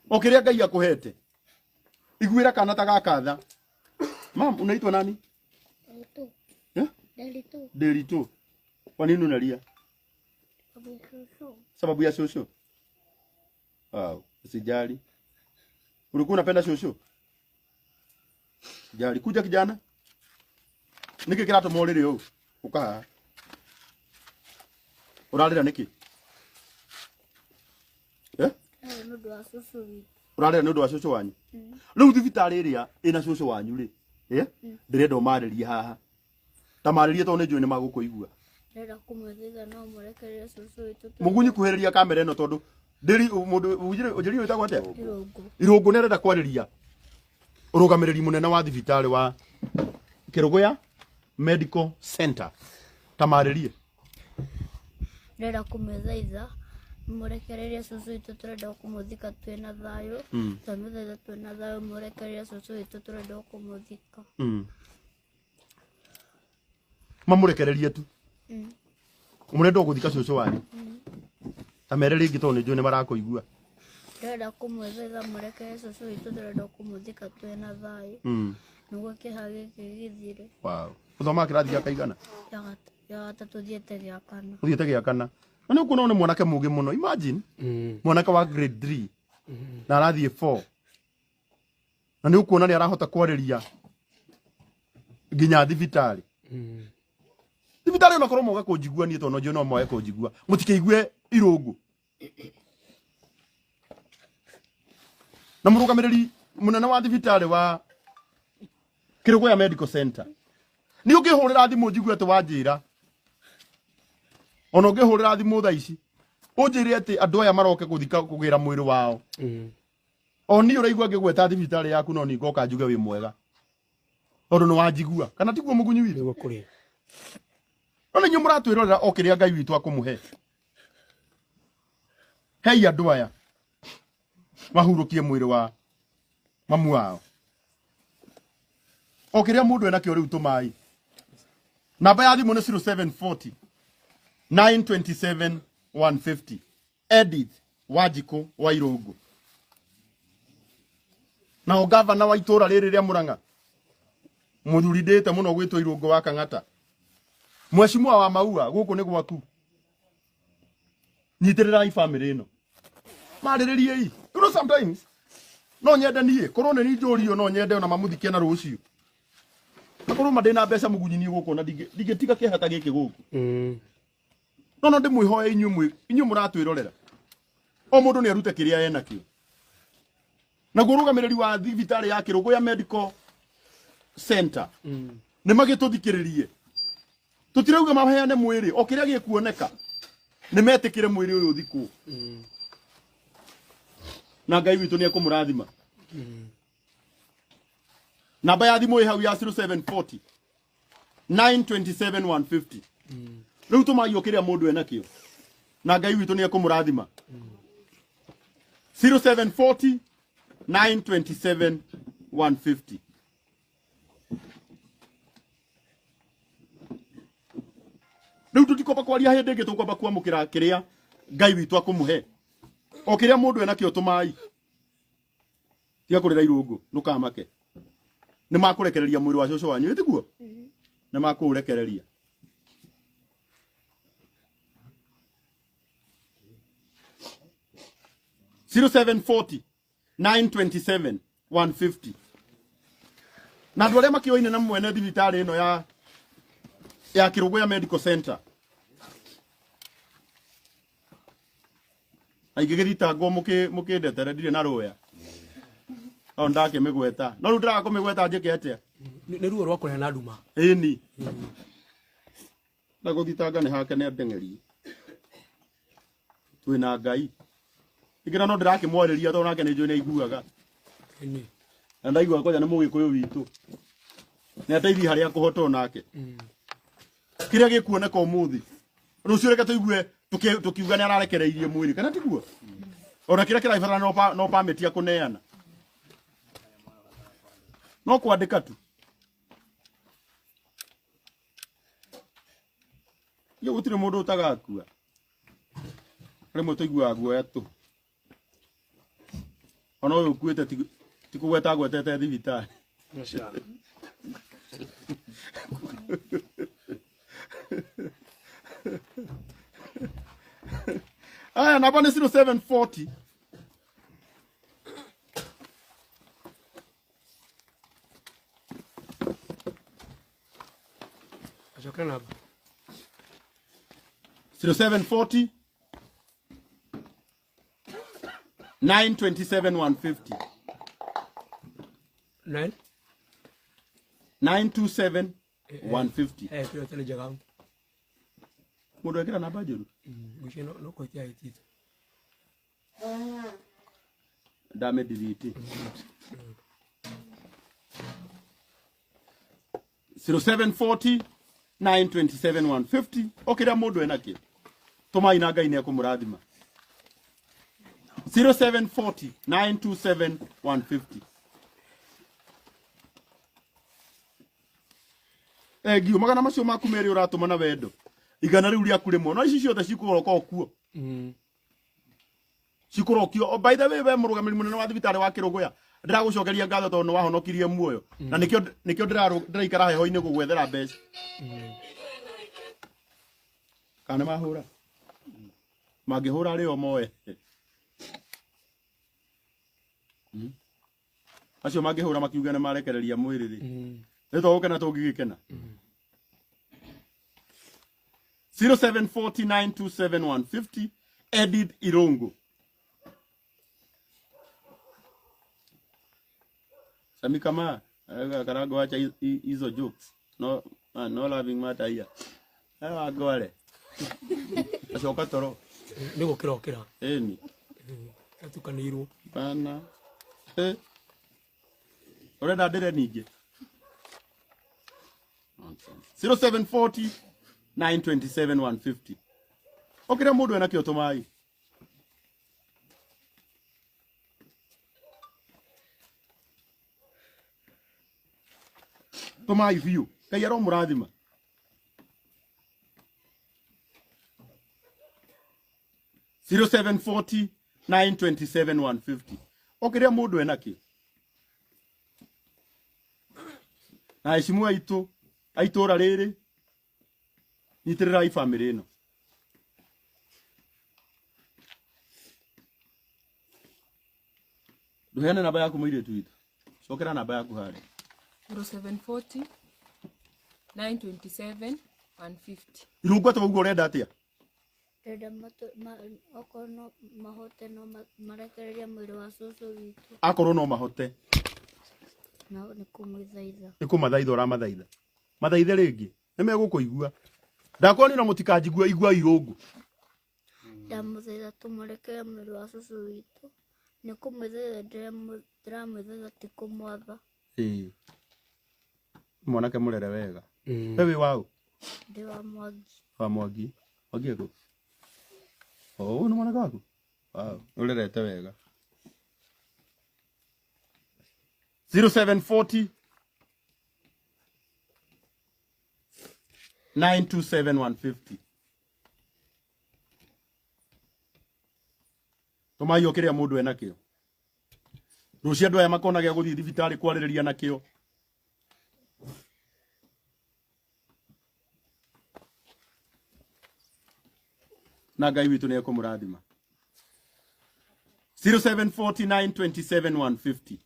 O kĩrĩa Ngai akũhete. Iguĩra kana ta gaka tha. Mam, unaitwa nani? Nderitu. Eh? Nderitu. Nderitu. Kwa nini unalia? Sababu ya shushu. Sababu ya shushu? Wow, usijali. Ulikuwa unapenda shushu? Sijali. Kuja kijana. Niki kĩratũma ũrĩre ũũ? Ũka haha. Ũrarĩra nĩkĩ? Eh? Nĩ ũndũ wa cũcũ witũ. Ũrarĩra nĩ ũndũ wa cũcũ wanyu? Rĩu thibitarĩ ĩrĩa ĩna cũcũ wanyu rĩ, eh? Ndĩrenda ũmarĩrie haha. Ta marĩrie tondũ nĩ njũĩ nĩ magũkũigua. Ndĩrenda kũmwĩthaitha no mũrekererie cũcũ witũ. Mũgunyi kuhĩrĩria kamera ĩno tondũ ndĩri mũndũ ũnjĩrire wĩtagwo atĩa? Irũngũ. Irũngũ nĩ arenda kwarĩria ũrũgamĩrĩri mũnene wa thibitarĩ wa Kĩrũgũya Medical Center. Ta marĩrie. Ndĩrenda kũmwĩthaitha mũrekererie cũcũ witũ, tũrenda kũmũthika twĩna thayũ. Twamũthaitha twĩna thayũ, mũrekererie cũcũ witũ, tũrenda kũmũthika. Mamũrekererie tu. Mũrenda gũthika cũcũ wanyu. Ta mere rĩngĩ tondũ nĩ njũĩ nĩ marakũigua. Ndĩrenda kũmwĩthaitha mũrekererie cũcũ witũ, tũrenda kũmũthika twĩna thayũ. Nĩguo kĩeha gĩkĩ gĩthire. Wow. Ũthomaga kĩrathi gĩa kaigana? Gĩa gatatũ thiĩte gĩa kana. Ũthiĩte gĩa kana. Na nĩ ũkuona nĩ mwanake mũgĩ mũno. Imagine. Mwanake wa grade 3. Na arathiĩ 4. Na nĩ ũkuona nĩ arahota kwarĩria nginya thibitarĩ. Thibitarĩ onakorwo moga kũnjigua niĩ tondũ no njũĩ no moe kũnjigua. Mũtikĩigue Irũngũ. Na mũrũgamĩrĩri mũnene wa thibitarĩ wa Kĩrũgũya Medical Center. Nĩ ũngĩhũrĩra thimũ njigue atĩ wanjĩra. Ona ũngĩhũrĩra thimũ thaa ici ũnjĩre atĩ andũ aya maroke gũthika kũgĩra mwĩrĩ wao. O niĩ ũraigua ngĩgweta thibitarĩ yaku no niĩ ngoka njuge wĩ mwega. Tondũ nĩ wanjigua. Kana tiguo mũgunyi witũ? Nĩguo kũrĩ. No nĩ inyuĩ mũratwĩrorera o kĩrĩa Ngai witũ akũmũhe. Hei andũ aya mahurũkie mwĩrĩ wa mamu wao. O kĩrĩa mũndũ enakĩo rĩu tũmai. Namba ya thimũ nĩ 0740 927 150. Edith Wanjikũ wa Irũngũ. Nao gavana wa itũra rĩrĩ rĩa Murang'a mũthuri ndĩte mũno gwĩtwo Irũngũ wa Kang'ata. Mheshimiwa wa Maua gũkũ nĩ gwaku. Nyitĩrĩrai family ĩno. Marĩrĩriei. You know sometimes no nyende niĩ korwo nĩ niĩ njũrio no nyende ona mamũthikie na rũciũ. Akorwo ma ndĩna mbeca mũgunyi niĩ gũkũ na ndingĩtiga kĩeha ta gĩkĩ gũkũ. No no ndĩmwĩhoe inyuĩ inyuĩ mũratwĩrorera. O mũndũ nĩ arute kĩrĩa enakĩo. Naguo ũrũgamĩrĩri wa thibitarĩ ya Kĩrũgũya Medical Center nĩ magĩtũthikĩrĩrie. Tũtirauga maheane mwĩrĩ o kĩrĩa gĩkuoneka nĩ metĩkĩre mwĩrĩ ũyũ ũthikwo. Na Ngai witũ nĩ ekũmũrathima. Namba ya thimũ ĩ hau ya 0740 927 150. Rĩu tũmagio kĩrĩa mũndũ enakĩo. Na Ngai witũ nĩ ekũmũrathima. 0740 927 150. Rĩu tũtikwamba kwaria hĩndĩ ĩngĩ tũkwamba kwamũkĩra kĩrĩa Ngai witũ akũmũhe. O kĩrĩa mũndũ enakĩo tũmai. Tiga kũrĩra Irũngũ, ndũkamake. Nĩ makũrekereria mwĩrĩ wa cũcũ wanyu, ĩtiguo? Nĩ makũũrekereria. 0740 927 150. Na andũ arĩa makĩoine na mwene thibitarĩ ĩno ya Kĩrũgũya Medical Center. Aingĩgĩthitangwo mũkĩndetere ndirĩ na rũya. No ndakĩmĩgweta. No rĩu ndĩraga kũmĩgweta njĩke atĩa? Nĩ ruo rwa kũrĩa na nduma. Ĩni. Na gũthitanga nĩ hake nĩ ndeng'erie. Twĩna Ngai. Ingĩra no ndĩrakĩmwarĩria tondũ nake nĩ njũĩ nĩ aiguaga. Ĩni. Na ndaigua kwanja nĩ mũgĩkũyũ witũ. Nĩ ateithie harĩa akũhota onake. Kĩrĩa gĩkuoneka ũmũthĩ. Rũciũ reke tũigue tũkiuga nĩ ararekereirie mwĩrĩ kana tiguo? Ona kĩrĩa kĩrabatara no permit ya kũneana. No kwandĩka tu. Iyo gũtirĩ mũndũ ũtagakua. Rĩmwe tũiguaga guoya tu. Ona ũyũ ũkuĩte ti kũgweta agwetete thibitarĩ. Aya namba nĩ 0740 Acokera namba. 0740 927 150. 9 927 150. Kĩrĩa tene njega. Mũndũ ekĩra namba njũru. Ngwĩciria no kũhĩtia ahĩtĩte. Ndamĩdelete. 0740 927 150. O kĩrĩa mũndũ enakĩo. Tũmai na Ngai nĩ ekũmũrathima. 0740 927 150. Ngio magana macio maku merĩ ũratũma na wendo. Igana rĩu rĩaku rĩmwe. No ici ciothe cikũroka o kuo. Cikũrokio. Oh, by the way, we mũrũgamĩrĩri mũnene wa thibitarĩ wa Kĩrũgũya, ndĩragũcokeria ngatho tondũ nĩ wahonokirie muoyo. Na nĩkĩo ndĩraikara heho-inĩ gũgwethera mbeca. Kana nĩ mahũra? Mangĩhũra rĩo moe. Acio mangĩhũra makiuga nĩ marekereria mwĩrĩ rĩ, nĩ tũgũkena tũngĩgĩkena. 074927 150, Edith Irungu. Sami kama Karango, acha hizo jokes. No, no laughing matter here. Wangware acoka toro. Nĩ gũkĩra ũkĩra. Ĩni. Atukanĩirwo. Bana. Eh. Urenda ndĩre ningĩ? Nonsense. 0740 927 150. Okĩrĩa mũndũ enakĩo tũmai. Tũmai biũ. Ngai aromũrathima. 0740 927 150. Okĩrĩa mũndũ enakĩo. Na heshimu aitũ a itũra rĩrĩ, nyitĩrĩrai bamĩrĩ ĩno. Ndũheane namba yaku, mũirĩtu witũ. Cokera namba yaku harĩa. 0740 927 150. Irungu atĩ ũguo ũrenda atĩa? Ndĩrenda okorwo no mahote no marekererie mwĩrĩ wa cũcũ witũ. Akorwo no mahote. Na nĩ kũmwĩthaitha. Nĩ kũmathaitha ũramathaitha. Mathaithe rĩngĩ, nĩ megũkũigua. Ndakwonire mũtikanjigua, igua Irungu. Ndamũthaitha tũmũrekere mwĩrĩ wa cũcũ witũ. Nĩ kũmwĩthaitha ndĩramwĩthaitha, ti kũmwatha. Ĩĩ, mwanake mũrere wega. We wĩ waũ? Ndĩ wa Mwangi. Wa Mwangi. Mwangi ekũ? Oh, ũyũ nĩ mwanake waku? Wow, ũrerete wega. 0740 927 150. Tũmai o kĩrĩa mũndũ enakĩo. Rũciũ andũ aya makona gĩa gũthiĩ thibitarĩ kwarĩrĩria nakĩo. Na Ngai witũ nĩ ekũmũrathima. 0749 27 150.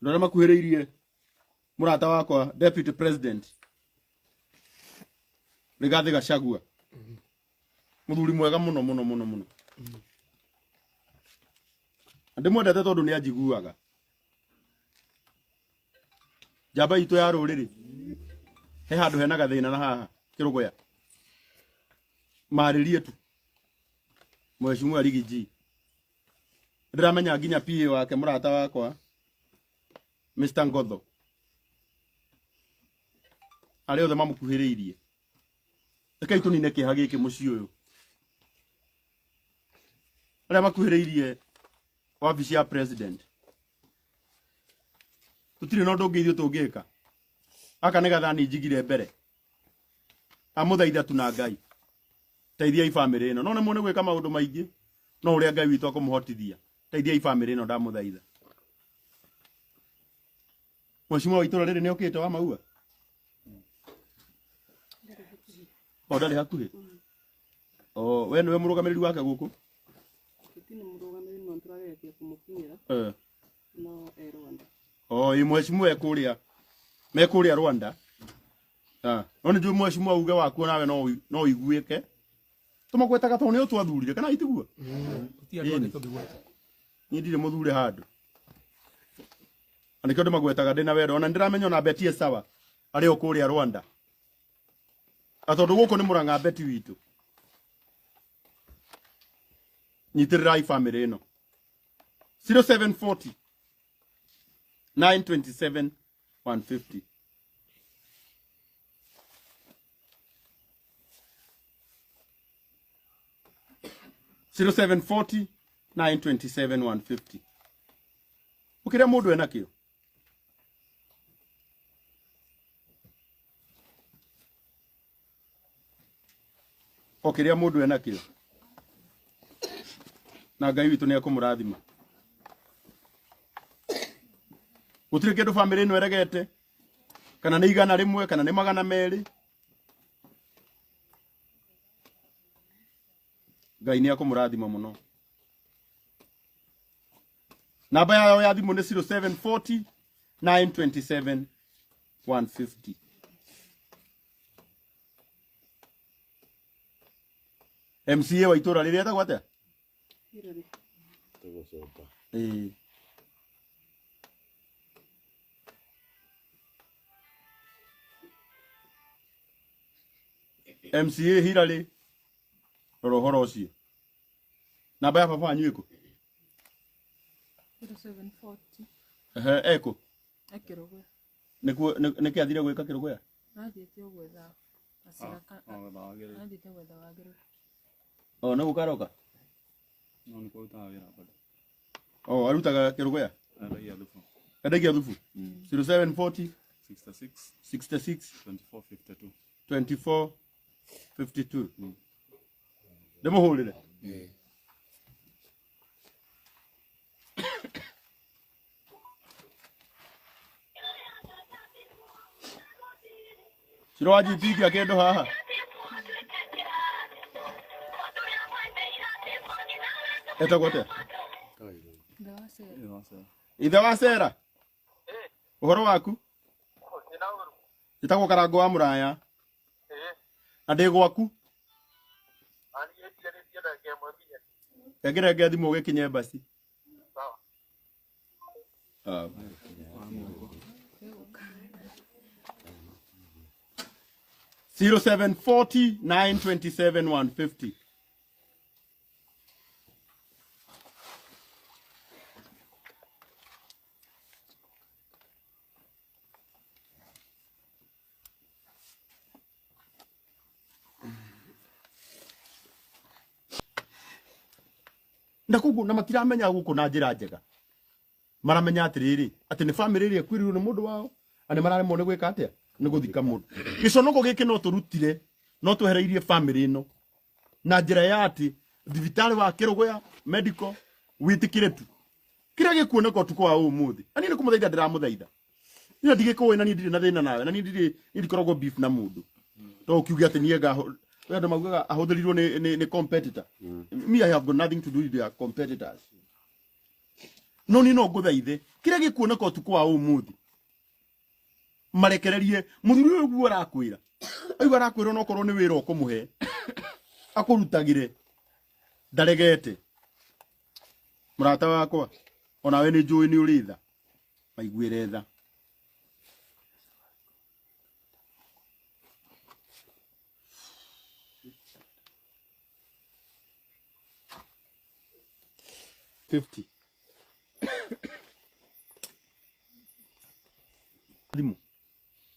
Andũ arĩa makuhĩrĩirie mũrata wakwa Deputy President Rigathĩ Gachagua, mũthuri mwega mũno mũno mũno mũno. Na ndĩmwendete tondũ nĩ anjiguaga. Njamba itũ ya rũrĩrĩ, he handũ hena gathĩna na haha kĩrũgũya, marĩrie tu Mheshimiwa Riggy G. Ndĩramenya nginya PA wake, mũrata wakwa Mr. Ngotho, arĩa othe mamũkuhĩrĩirie. Rekei tũnine kĩeha gĩkĩ mũciĩ ũyũ. Arĩa makuhĩrĩirie wabici ya president, tũtirĩ na ũndũ ũngĩ ithuĩ tũngĩka. Aka nĩ gathani njigire mbere. Amũthaitha tu na Ngai, teithiai bamĩrĩ ĩno. No nĩ mũnĩ gwĩka maũndũ maingĩ, no ũrĩa Ngai witũ akũmũhotithia, teithiai bamĩrĩ ĩno, ndamũthaitha. Mheshimiwa wa itũra rĩrĩ nĩ okĩte wa Maua? O ndarĩ hakuhĩ. O we nĩwe mũrũgamĩrĩri wake gũkũ? Tũtirĩ mũrũgamĩrĩri, no tũrageretie kũmũkinyĩra. No e Rwanda. O ĩ mheshimiwa e kũrĩa, me kũrĩa Rwanda. Ah, no nĩ njũĩ mheshimiwa uge waku nawe no ũiguĩke. Tũmagwetaga tondũ nĩo twathurire, kana itiguo? Gũtirĩ andũ angĩ tũngĩgweta. Niĩ ndirĩ mũthure handũ. Na nĩkĩo ndĩmagwetaga ndĩna wendo. Ona nĩndĩramenya ona Betty e sawa arĩ o kũrĩa Rwanda. Na tondũ gũkũ nĩ Mũrang'a, Betty witũ. Nyitĩrĩrai bamĩrĩ ĩno. 0740 927 150. 0740 927 150. Ũkĩrĩa mũndũ enakĩo. O kĩrĩa mũndũ enakĩo. Na Ngai witũ nĩ ekũmũrathima. Gũtirĩ kĩndũ bamĩrĩ ĩno ĩregete, kana nĩ 100 kana nĩ 200. Ngai nĩ akũmũrathima mũno. Namba yao ya thimũ nĩ 0740 927 150. MCA wa itũra rĩrĩa etagwo atĩa? Hillary. Tũgũcoka. Ĩĩ. MCA Hillary, rora ũhoro ũcio. Namba ya baba wanyu ĩkũ? 0740. Ehe, ĩkũ? Ekĩrũgwe. Nĩkuo nĩkĩ athire gwĩka Kĩrũgũya? Athiĩte o gwetha gacĩra ka athiĩte gwetha wagĩrĩru. O, nĩ gũkaroka? No nĩ kũrutaga wĩra bado. O, arutaga Kĩrũgũya? Endagia thubu. Endagia thubu? 0740 66 66 24 52. 24 52. Ndĩmũhũrĩre? Ciro wa GP kia kĩndũ haha. Etagwo atĩa? Ithe wa Sera. Ithe wa Sera. Ũhoro waku? Njĩtagwo Karango wa Mũraya. Na ndĩ gwaku. Reke thimũ ũgĩkinye embassy. Ah. 0740 927 150. Na koguo na matiramenya guku na njira njega, maramenya atiriri ati ni family ĩrĩa ĩkuĩrĩirwo nĩ mũndũ wao na nĩ mararemwo nĩ gwĩka atĩa, nĩ gũthika mũndũ. Gĩconoko gĩkĩ no tũrutire, no twehereirie family ĩno na njĩra ya atĩ thibitarĩ wa Kĩrũgũya medical wĩtĩkĩre tu kĩrĩa gĩkuoneka ũtukũ wa ũmũthĩ. Na niĩ nĩ kũmũthaitha ndĩramũthaitha, niĩ ndigĩkũĩ na niĩ ndirĩ na thĩna nawe, na niĩ ndirĩ, niĩ ndikoragwo beef na mũndũ, to ũkiuge atĩ niĩ nga andũ maugaga ahũthĩrirwo nĩ competitor. Me, I have got nothing to do with their competitors. No niĩ no ngũthaithe kĩrĩa gĩkuoneka ũtukũ wa ũmũthĩ marekererie mũthuri ũyũ guo arakwĩra, aigua arakwĩra onokorwo nĩ wĩra ũkũmũhe akũrutagĩre, ndaregete. Mũrata wakwa onawe nĩ njũĩ nĩ ũrĩ tha, maiguĩre tha. 50. Thimũ.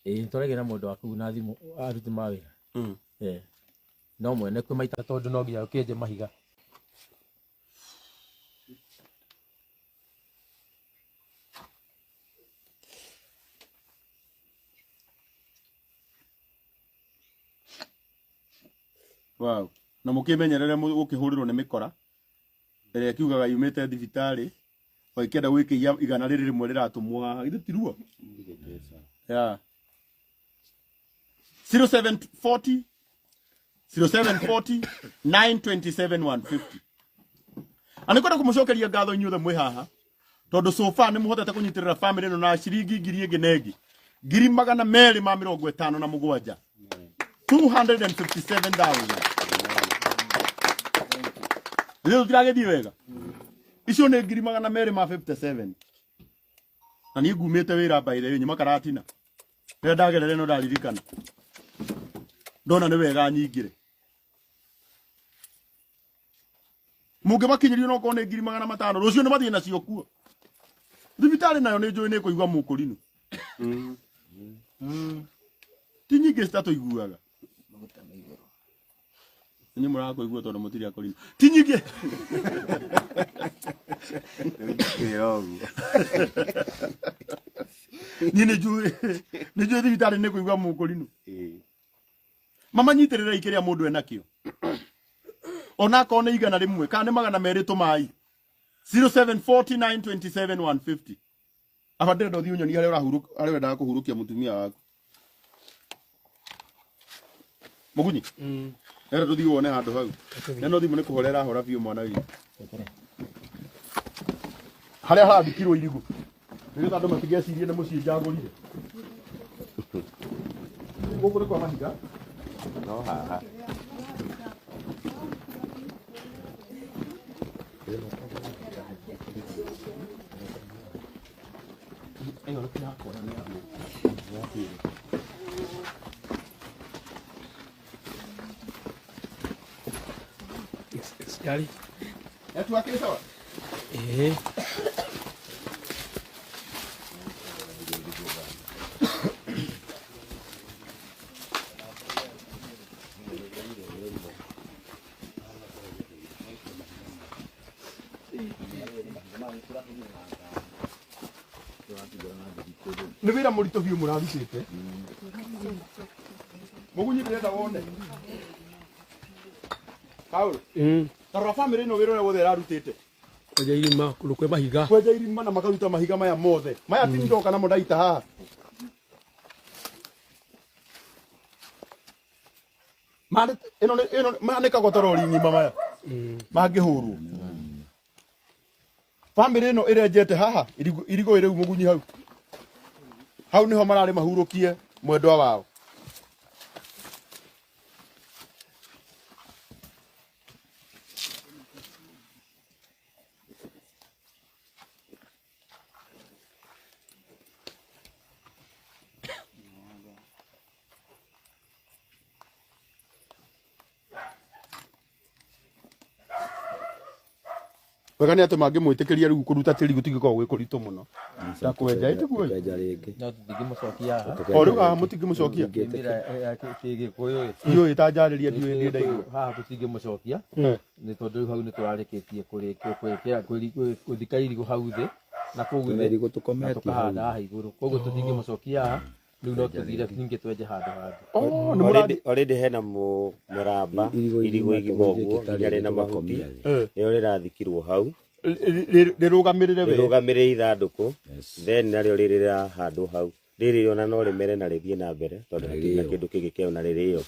Ĩĩ nĩtwaragia na mũndũ wa kũu na thimũ aruti ma wĩra. Ĩĩ. No mwene kwĩ maita tondũ no nginya ũkĩenje mahiga. Wow. Na mũkĩmenyerere gũkĩhũrĩrwo nĩ mĩkora ĩrĩa ĩkiugaga yumĩte thibitarĩ o ĩkĩenda gwĩkĩia igana rĩrĩ rĩmwe rĩratũmwo haha, githĩ ti ruo? Yeah. 0740 0740 927 150. Na nĩ kwenda kũmũcokeria ngatho inyuothe mwĩ haha tondũ so far nĩ mũhotete kũnyitĩrĩra family ĩno na ciringi ngiri ĩngĩ na ĩngĩ 257,200, 257,000. Rĩu tũtiragĩthiĩ wega, icio nĩ 257,000. Na niĩ ngumĩte wĩra by the way, nyuma Karatina rĩrĩa ndagerere no ndaririkana ndona nĩ wega nyingĩre. Mũngĩmakinyĩrio no korwo nĩ 500,000 rũciũ nĩ mathiĩ nacio kuo. Thibitarĩ nayo nĩ njũĩ nĩ kũigua mũkũrinũ. Ti nyingĩ citatũiguaga. Inyuĩ mũrakũigua tondũ mũtirĩ akũrinũ. Ti nyingĩ. Niĩ nĩ njũĩ thibitarĩ nĩ kũigua mũkũrinũ. Mamanyitĩrĩrei kĩrĩa mũndũ enakĩo. Onakorwo nĩ 100 kana nĩ 200 tũmai. 0740 927 150. Aba ndĩrenda ũthiĩ ũnyonie harĩa ũrahurũka, harĩa ũrendaga kũhurũkia mũtumia waku. Mũgunyi. Rero tũthiĩ wone handũ hau. Neno thimũ nĩ kũhorera hora biũ mwana witũ. Harĩa harathikirwo irigũ. Nĩgetha andũ matigecirie nĩ mũciĩ njagũrire. Gũkũ nĩ kwa mahiga. No haha. Ĩyo nĩ yakwa nĩ ya Yari. Network ĩ sawa? Eh. Nĩ wĩra mũritũ biũ mũrarutĩte. Mũgunyi ndĩrenda wone. Paul. Tarora bamĩrĩ ĩno wĩra ũrĩa wothe ĩrarutĩte. Kwenja irima kũndũ kwĩ mahiga. Kwenja irima na makaruta mahiga maya mothe. Maya ti ndoka namo ndaita haha. Ĩno nĩ ĩno maya nĩ kagotorori ng'ima maya. Mangĩhũrwo. Bamĩrĩ ĩno ĩrenjete haha irigũ ĩrĩu mũgunyi hau. Hau nĩho mararĩ mahurũkie mwendwa wao. Wega nĩ atĩ mangĩmwĩtĩkĩria rĩu kũruta tĩri gũtingĩkorwo gwĩ kũritũ mũno. Ta kwenja ĩtiguo. Kwenja rĩngĩ. No tũtingĩmũcokia haha. O rĩu haha mũtingĩmũcokia. Mĩra ya Gĩkũyũ ĩ. Ndiũĩ ta njarĩria ndiũĩ nĩ ndaigua. Haha tũtingĩmũcokia. Nĩ tondũ rĩu hau nĩ tũrarĩkĩtie kũrĩkia gũthika irigũ hau thĩ na kũu Twĩna thĩ irigũ na tũkometie hau. tũkahanda haha igũrũ. Koguo tũtingĩmũcokia haha rĩu no tũthire ningĩ twenje handũ hangĩ. Oh, nĩ mũrathi. Already hena mũramba irigũ igima ũguo nginya rĩna mahuti nĩrĩo rĩrathikirwo hau Rĩrũgamĩrĩre we. rĩrũgamĩrĩre ithandũkũ then narĩo rĩrĩ rĩrahandwo hau rĩrĩ ona no rĩmere na rĩthiĩ na mbere tondũ hatirĩ na kĩndũ kĩngĩ kĩao na rĩrĩo.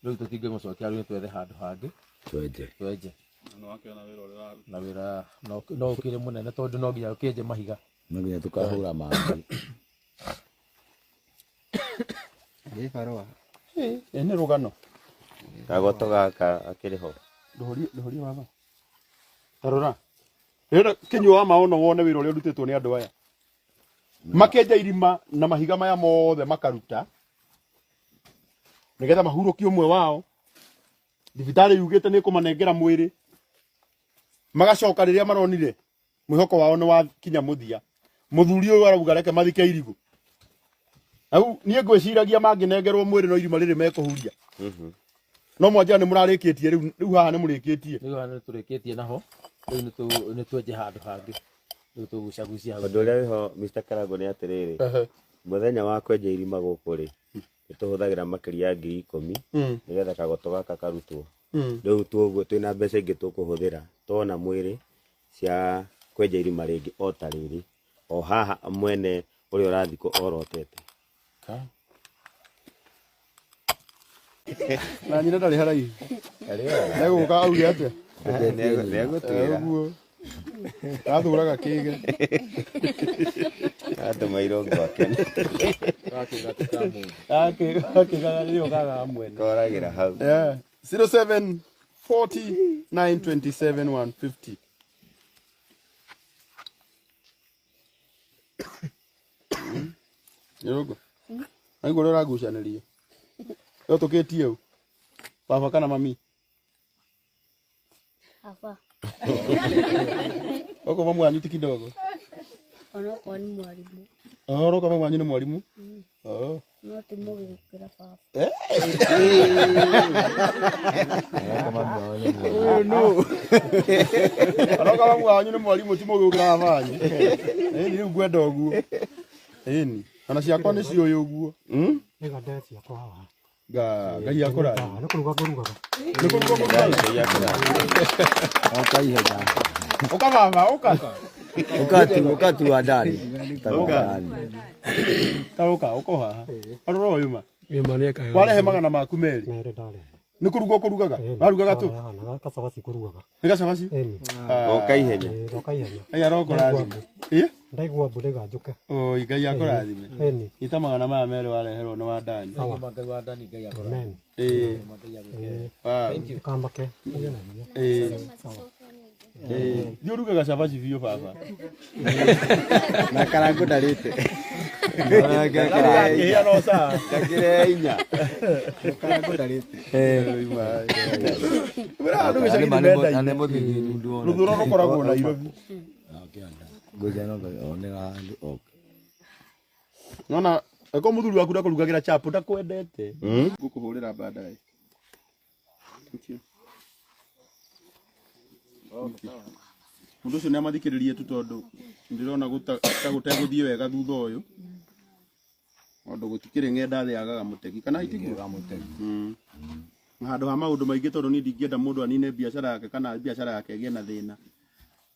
Rĩu tũtingĩmũcokia rĩu nĩ twethe handũ hangĩ Twenje. twenje. Na nĩwakĩona wĩra ũrĩa ũraruta. Na wĩra no ũkĩrĩ mũnene tondũ no nginya ũkĩenje mahiga. No nginya tũkahũra mangĩ. Nĩ barũa. Ĩ nĩ rũgano. Kagoto gaka akĩrĩ ho. Ndũhorie watho. Tarora. Rĩrĩa kĩnyua wa maono wone wĩra ũrĩa ũrutĩtwo nĩ andũ aya. Makenja irima na mahiga maya mothe makaruta nĩgetha mahurũkie ũmwe wao. Thibitarĩ yugĩte nĩ ĩkũmanengera mwĩrĩ. Magacoka rĩrĩa maronire mwĩhoko wao nĩ wakinya mũthia. Mũthuri ũyũ arauga reke mathike irigũ. Hau niĩ ngwĩciragia mangĩnengerwo mwĩrĩ no irima rĩrĩ mekũhuria. No mwanjia nĩ mũrarĩkĩtie rĩu rĩu haha nĩ mũrĩkĩtie. Rĩu haha nĩ tũrĩkĩtie naho rĩu nĩ twenje handũ hangĩ. Rĩu tũgucagucia hau. Ũndũ ũrĩa wĩho Mr. Karango nĩ atĩrĩrĩ mũthenya wa kwenja irima gũkũ rĩ nĩ tũhũthagĩra makĩria ya 10,000 nĩgetha kagoto gaka karutwo. Rĩu tuoguo twĩna mbeca ingĩ tũkũhũthĩra tuona mwĩrĩ cia kwenja irima rĩngĩ o ta rĩrĩ o haha mwene ũrĩa ũrathikwo orotete. Na nyina ndarĩ haraihu. Egũka auge atĩa? Nĩegũtwĩra. Ũguo. Athũraga kĩge. Atũma irũngo akene. Akĩgaga rĩo gaga mwene. Koragĩra hau. Yeah. 07 40 927 150. Nĩũguo. Aigua ũrĩa ũragucanĩria. Yo tũkĩtie ũ? Baba kana mami? Baba. Okorwo mamu wanyu ti kidogo. Onokorwo nĩ mwarimũ. Oh, okorwo mamu wanyu nĩ mwarimũ. Oh. No ti mũgĩ gũkĩra baba. Oh no. Onokorwo mamu wanyu nĩ mwarimũ ti mũgĩ gũkĩra baba wanyu. Ĩni rĩu ngwenda ũguo. Ĩni. Ona ciakwa nĩ ciũĩ ũguo. Nĩga ciakwa haha. Ngai akũrathime. Nĩ kũruga ngũrugaga. Nĩ kũruga ngũrugaga. Ngai akũrathime. Oka ihenya. Ũka baba, ũka. Ũka tu ndani. Ũka. Ta ũka, ũka haha. Arora ũyũ ma. Ĩ ma nĩeka. Warehe magana maku merĩ. Merĩ ndarehe. Nĩ kũruga ũkũrugaga? Warugaga tũ? Na kacabaci kũrugaga. Nĩ gacabaci? Ĩni. Goka ihenya. Ĩĩ, goka ihenya. Ngai arokũrathima. Ĩ? Ndaigua mbu ndaiga njũke. Oi, Ngai akũrathime. Ĩni. Ita magana maya merĩ wareherwo nĩ wa Dani. Sawa. Ngai wa Dani Ngai Amen. Ĩĩ. Ĩĩ. Wow. Ndũkamake. Ũgĩe na hinya. Ĩĩ. Sawa. Ĩĩ. Thiĩ ũruge gacabaci biũ baba. Na karangu ndarĩte. Kĩhĩa no saa. Kakĩrĩa inya. Karangu ndarĩte. Wĩra andũ gĩcagi nĩ mendaine. Rũthũro rũkoragwo Nairobi. Ngoja no onera handũ oke. Nona eko mũthuri waku ndakũrugagĩra chapo ndakwendete. Ngũkũhũrĩra baadaye. Thank you. Mũndũ ũcio nĩ amathikĩrĩrie tu tondũ ndĩrona ta gũtegũthiĩ wega thutha ũyũ tondũ gũtikĩrĩ ng'enda thĩ yagaga mũtegi kana itiguo. Na handũ ha maũndũ maingĩ tondũ niĩ ndingĩenda mũndũ anine biacara yake kana biacara yake ĩgĩe na thĩna,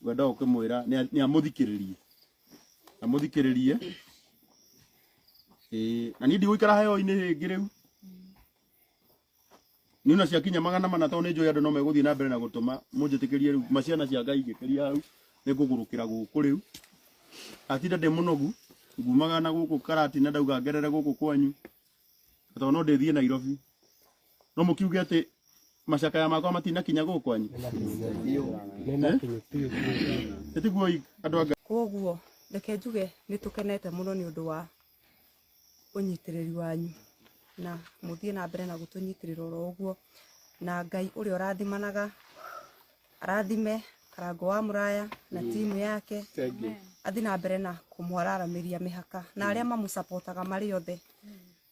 ngwenda gũkĩmwĩra nĩ amũthikĩrĩrie, amũthikĩrĩrie. Ĩĩ, na niĩ ndigũikara heho-inĩ rĩngĩ rĩu. Niĩ ona ciakinya 400 tondũ nĩ njũĩ andũ no megũthiĩ na mbere na gũtũma mũnjĩtĩkĩrie rĩu maciana cia Ngai ingĩkĩria hau nĩ ngũgũrũkĩra gũkũ rĩu. Atinda ndĩ mũnogu ngumaga na gũkũ Karatina ndauga ngerere gũkũ kwanyu tondũ no ndĩthiĩ Nairobi. No mũkiuge atĩ macakaya makwa matinakinya gũkũ kwanyu. Ĩtiguo andũ a Ngai. Koguo reke njuge nĩ tũkenete mũno nĩ ũndũ wa ũnyitĩrĩri wanyu na mũthiĩ na mbere na gũtũnyitĩrĩra oro ũguo, na Ngai ũrĩa ũrathimanaga arathime Karango wa Mũraya na timu yake, athiĩ na mbere na kũmwararamĩria mĩhaka na arĩa mamũcapotaga marĩ othe.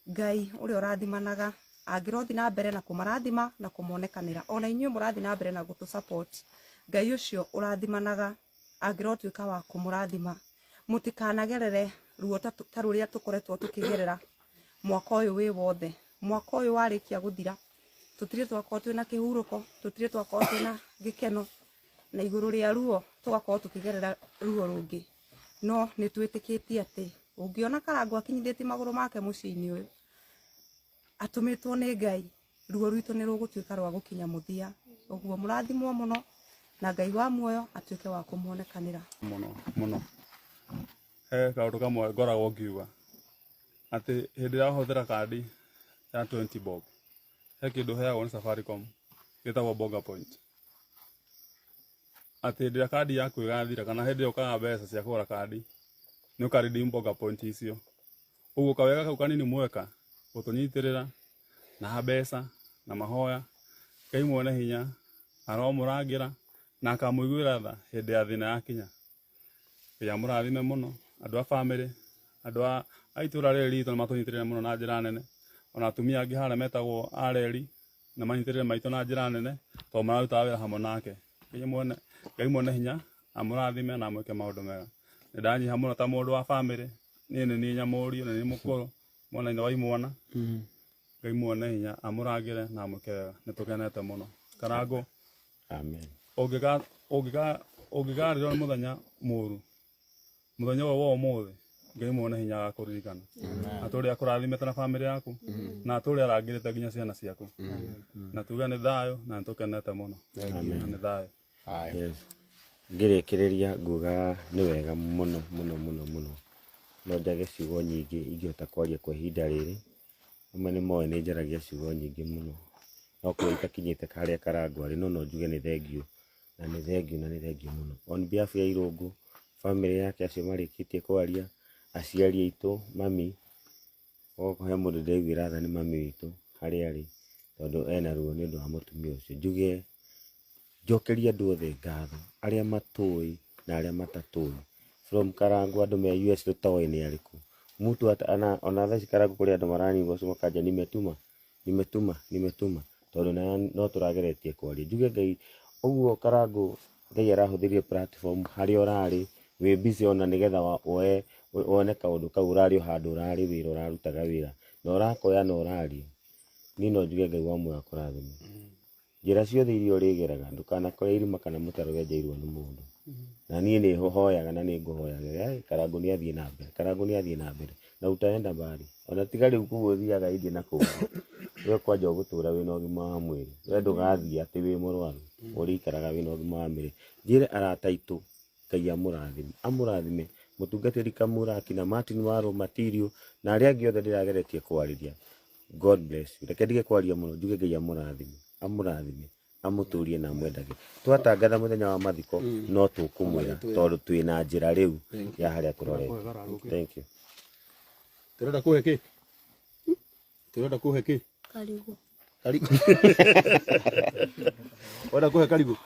Ngai ũrĩa ũrathimanaga angĩrothi na mbere na kũmarathima na kũmonekanĩra, ona inyuĩ mũrathiĩ na mbere na gũtũ support. Ngai ũcio ũrathimanaga angĩrotuĩka wa kũmũrathima, mũtikanagerere ruo ta rũrĩa tũkoretwo tũkĩgerera mwaka ũyũ wĩ wothe. Mwaka ũyũ warĩkia gũthira tũtirĩ twakorwo twĩna kĩhurũko, tũtirĩ twakorwo twĩna gĩkeno, na igũrũ rĩa ruo tũgakorwo tũkĩgerera ruo rũngĩ. No nĩ twĩtĩkĩtie atĩ ũngĩona Karango akinyithĩtie magũrũ make mũciĩ-inĩ ũyũ atũmĩtwo nĩ Ngai, ruo rwitũ nĩ rũgũtuĩka rwa gũkinya mũthia. Ũguo mũrathimwo mũno na Ngai wa muoyo atuĩke wa kũmuonekanĩra mũno mũno. He kaũndũ kamwe ngoragwo ngiuga atĩ hĩndĩ ĩrĩa wahũthĩra kandi ya 20 bob he kĩndũ ũheagwo nĩ Safaricom gĩtagwo Bonga Point, atĩ hĩndĩ ĩrĩa kandi yaku ĩgathira kana hĩndĩ ĩrĩa ũkaga mbeca cia kũgũra kandi nĩ ũka redeem Bonga Point icio. Ũguo kawega kau kanini mweka gũtũnyitĩrĩra na mbeca na mahoya, Ngai mwene hinya aromũrangĩra na akamũiguĩra tha hĩndĩ ya thĩna yakinya. Ngai amũrathime mũno andũ a bamĩrĩ, andũ a itũra rĩrĩ ritũ nĩ matũnyitĩrĩire mũno na njĩra nene, ona atumia angĩ harĩa metagwo areri nĩ manyitĩrĩire maitũ na njĩra nene tondũ mararutaga wĩra hamwe nake. Ngai mwene hinya amũrathime na amwĩke maũndũ mega. Nĩ ndanyiha mũno ta mũndũ wa bamĩrĩ, niĩ nĩ niĩ nyamũriũ, nĩ niĩ mũkũrũ, mwana ithe wa imwana. Ngai mwene hinya amũrangĩre na amwĩke wega. Nĩ tũkenete mũno. Karango. Amen. Ũngĩkarĩrwo nĩ mũthenya mũru, mũthenya ũyũ wa ũmũthĩ Ngai mwene hinya agakũririkana. Atũrĩ akũrathimĩte na bamĩrĩ yaku, na atũrĩ arangĩrĩte nginya ciana ciaku. Na tuge nĩ thayũ na nĩ tũkenete mũno. Na nĩ thayũ. Yes. Ngĩrĩkĩrĩria nguga nĩ wega mũno mũno mũno mũno. No njage ciugo nyingĩ ingĩhota kwaria kwa ihinda rĩrĩ. Amwe nĩ moĩ nĩ njaragia ciugo nyingĩ mũno, no kũrĩa itakinyĩte harĩa Karango arĩ, no no njuge nĩ thengiũ, na nĩ thengiũ na nĩ thengiũ mũno. On behalf ya Irũngũ, bamĩrĩ yake acio marĩkĩtie kwaria, aciari aitũ, mami, okorwo he mũndũ ndĩraiguĩra tha nĩ mami witũ harĩa arĩ, tondũ ena ruo nĩ ũndũ wa mũtumia ũcio. Njuge njokerie andũ othe ngatho, arĩa matũĩ na arĩa matatũĩ. From Karango andũ me US tũtoĩ nĩ arĩkũ. Mtu hata ana ona thaa ici Karango kũrĩ andũ marani makanja nimetuma nimetuma nimetuma tondũ no tũrageretie kwaria. Njuge Ngai ũguo Karango Ngai arahũthĩrire platform harĩa ũrarĩ wĩ busy ona nĩgetha woe wone kaũndũ kau ũrarĩ o handũ ũrarĩ wĩra ũrarutaga wĩra na ũrakoya na ũraria. Niĩ no njuge Ngai wa muoyo akũrathime. Njĩra ciothe iria ũrĩgeraga ndũkanakore irima kana mũtaro wenjeirwo nĩ mũndũ. Na niĩ nĩ hoyaga na nĩ ngũhoyaga Karango nĩ athiĩ na mbere, Karango nĩ athiĩ na mbere na utaenda mbali. Ona tiga rĩu kũu ũthiaga India na kũngĩ. We kwanja ũgũtũra wĩna ũgima wa mwĩrĩ, we ndũgathiĩ atĩ wĩ mũrwaru, ũrĩikaraga wĩna ũgima wa mwĩrĩ. Njĩre arata aitũ Ngai amũrathime, amũrathime mũtungatĩri Kamũra na Martin Waro Matirio na arĩa angĩ othe ndĩrageretie kwarĩria. God bless you. Reke ndige kwaria mũno, njuge Ngai amũrathime, amũrathime, amũtũrie na amwendage. Twatangatha mũthenya wa mathiko no tũkũmwĩra tondũ twĩna njĩra rĩu ya harĩa tũrorete. Thank you. Tũrenda kũhe kĩ? Tũrenda kũhe kĩ? Karigu. Karigu. Wenda kũhe karigu?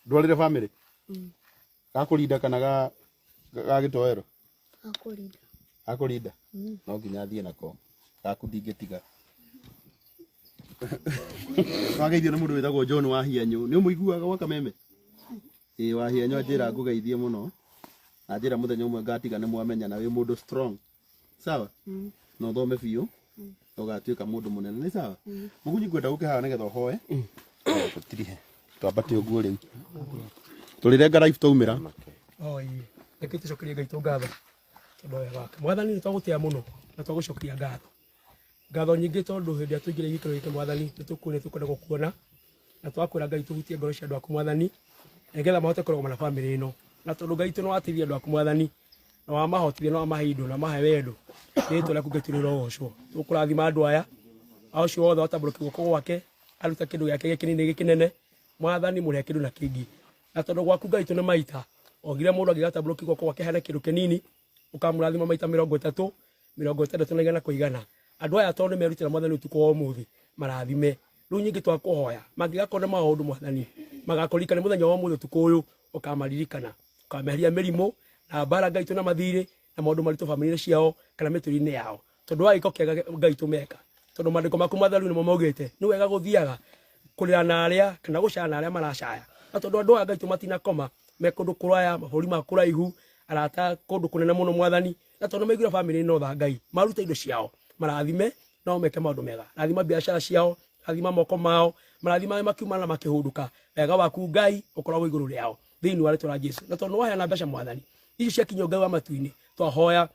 Ndwarĩre family? Gakũrinda kana ga ga gĩtoero? Gakũrinda. Gakũrinda? No nginya athiĩ nako. Gaku ndingĩtiga. Wageithio nĩ mũndũ wĩtagwo John wa Hianyũ. Nĩ ũmũiguaga gwa Kameme? Ĩĩ wa Hianyũ anjĩra ngũgeithie mũno. Na anjĩra mũthenya ũmwe ngatiga nĩ mwamenya na wĩ mũndũ strong. Sawa? Na ũthome biũ. Ũgatuĩka mũndũ mũnene. Nĩ sawa? Mũgunyi ngwenda ũke haha nĩgetha ũhoe. Tũtirihe. Twambate ũguo rĩu. Tũrĩrenga live twaumĩra. Oi, reke tũcokerie Ngai tũ ngatho tondũ wa wega wake. Mwathani nĩ twagũtĩa mũno na twagũcokeria ngatho. Ngatho nyingĩ tondũ hĩndĩ ĩrĩa tũingĩra gĩikaro gĩkĩ Mwathani nĩ tũkuona tũkwenda gũkuona na twakwĩra Ngai tũhutie ngoro cia andũ aku Mwathani nĩgetha mahote kũrũgama na bamĩrĩ ĩno. Na tondũ Ngai tũ nĩ wateithia andũ aku Mwathani na wamahotithia na wamahe indo na wamahe wendo, rĩtwa rĩaku Ngai tũrĩrogocwo. Tũkũrathima andũ aya acio othe watambũrũkia guoko gwake aruta kĩndũ gĩake gĩkĩnini gĩkĩnene Mwathani mũrĩhe kĩndũ na kĩngĩ. Na tondũ gwaku Ngai tũ nĩ maita ogire mũndũ angĩgatambũrũkia guoko gwake hena kĩndũ kĩnini ũkamũrathima maita 30 60 na igana kwa igana. Andũ aya tondũ nĩ merutĩra Mwathani ũtukũ wa ũmũthĩ marathime. Rĩu nyingĩ twakũhoya mangĩgakorwo na maũndũ Mwathani magakũririkana mũthenya wa ũmũthĩ ũtukũ ũyũ ũkamaririkana, ũkameheria mĩrimũ na mbara Ngai tũ na mathirĩ na maũndũ maritũ bamĩrĩ-inĩ ciao kana mĩtũrĩre-inĩ yao tondũ wa gĩko kĩega Ngai tũmeka tondũ maandĩko maku matheru nĩmo maugĩte nĩ wega gũthiaga kũrĩra na arĩa kana gũcaya na arĩa maracaya na tondũ andũ aya Ngai tũ matinakoma me kũndũ kũraya mabũrũri ma kũraihu arata kũndũ kũnene mũno Mwathani na tondũ maiguire bamĩrĩ ĩno tha Ngai maruta indo ciao marathime no meke maũndũ mega, rathima biacara ciao, rathima moko mao, marathima makiuma na makĩhũndũka, wega waku Ngai ũkoragwo igũrũ rĩao thĩinĩ wa rĩtwa rĩa Jesu. Na tondũ nĩwaheana mbeca Mwathani icio ciakinyio Ngai wa matu-inĩ, twahoya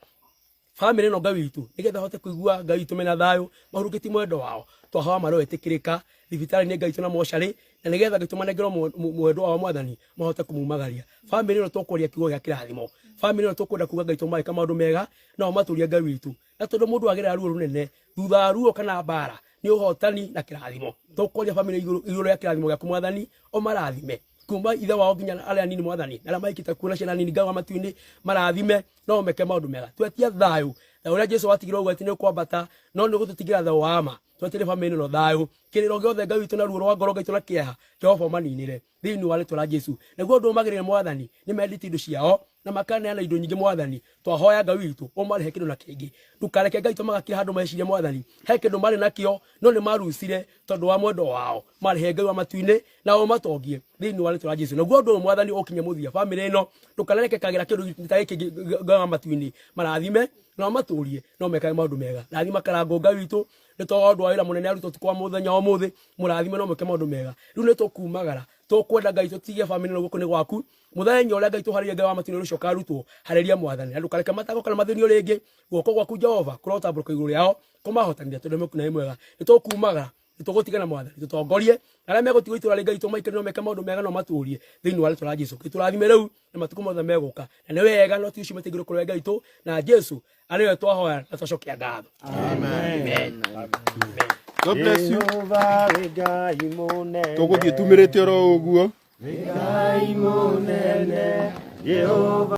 bamĩrĩ ĩno Ngai witũ nĩgetha hote kũigua Ngai witũ mena thayũ mahurũkĩtie mwendo wao, twahoya marĩa wetĩkĩrĩka thibitarĩ-inĩ Ngai witũ na mocarĩ, na nĩgetha Ngai tũmanengerwo mwendo wao Mwathani mahote kũmumagaria. Bamĩrĩ ĩno tũkwaria kiugo gĩa kĩrathimo, bamĩrĩ ĩno tũkwenda kuga Ngai tũmarĩka maũndũ mega nao matũrie Ngai witũ. Na tondũ mũndũ agerera ruo rũnene thutha wa ruo kana mbara nĩ ũhotani na kĩrathimo, tũkwaria bamĩrĩ igũrũ rĩa kĩrathimo gĩaku Mwathani ũmarathime kuma ithe wao nginya arĩa anini Mwathani na arĩa maikĩte kuona ciana nini Ngai wa matu-inĩ marathime no meke maũndũ mega. Twetia thayũ na ũrĩa Jesu watigirwo ũguo atĩ nĩ ũkwambata no nĩ ũgũtũtigĩra thayũ wa ma. Twetere bamĩrĩ ĩno thayũ kĩrĩro gĩothe Ngai witũ na ruo rwa ngoro Ngai witũ na kĩeha Jehova ũmaninĩre thĩinĩ wa rĩtwa rĩa Jesu. Nĩguo ũndũ ũmagĩrĩre Mwathani nĩ mendete indo ciao na makaneana indo nyingĩ Mwathani, twahoya Ngai witũ ũmarĩhe kĩndũ na kĩngĩ. Ndũkareke Ngai tũmagakĩra handũ mecirie Mwathani he kĩndũ marĩ nakĩo no nĩ marucire tondũ wa mwendo wao, marĩhe Ngai wa matu-inĩ na ũmatongie thĩinĩ wa rĩtwa rĩa Jesu. Naguo ũndũ ũyũ Mwathani ũkinye mũthia bamĩrĩ ĩno, ndũkanareke kagĩra kĩndũ ta gĩkĩ Ngai wa matu-inĩ, marathime na ũmatũrie no mekage maũndũ mega. Rathima Karangũ Ngai witũ nĩ tondũ wa wĩra mũnene arutwo ũtukũ wa mũthenya wa ũmũthĩ, mũrathime no mwĩke maũndũ mega. Rĩu nĩ tũkumagara tũkwenda Ngai tũtige bamĩrĩ ĩno guoko-inĩ gwaku mũthenya ũrĩa Ngai tũharĩrie Ngai wa matu-inĩ ũcio ũkarutwo, harĩria Mwathani na ndũkareke matangĩko kana mathĩnio rĩngĩ. Guoko gwaku Jehova kũrotambũrũka igũrũ rĩao kũmahotanĩria tondũ nĩ mwega. Nĩ tũkumagara nĩ tũgũtigana Mwathani tũtongorie arĩa megũtigwo itũra rĩ Ngai tũmaikare no meke maũndũ mega no matũrie thĩinĩ wa rĩtwa rĩa Jesu. Tũrathime rĩu na matukũ mothe megũka na nĩ wega no ti ũcio mĩtĩ kũrĩ Ngai witũ na Jesu arĩ we twahoya na twacokia ngatho. Amen. God bless you. Jehova wĩ Ngai mũnene. Tũgũthiĩ tumĩrĩte oro ũguo. Ngai mũnene. Jehova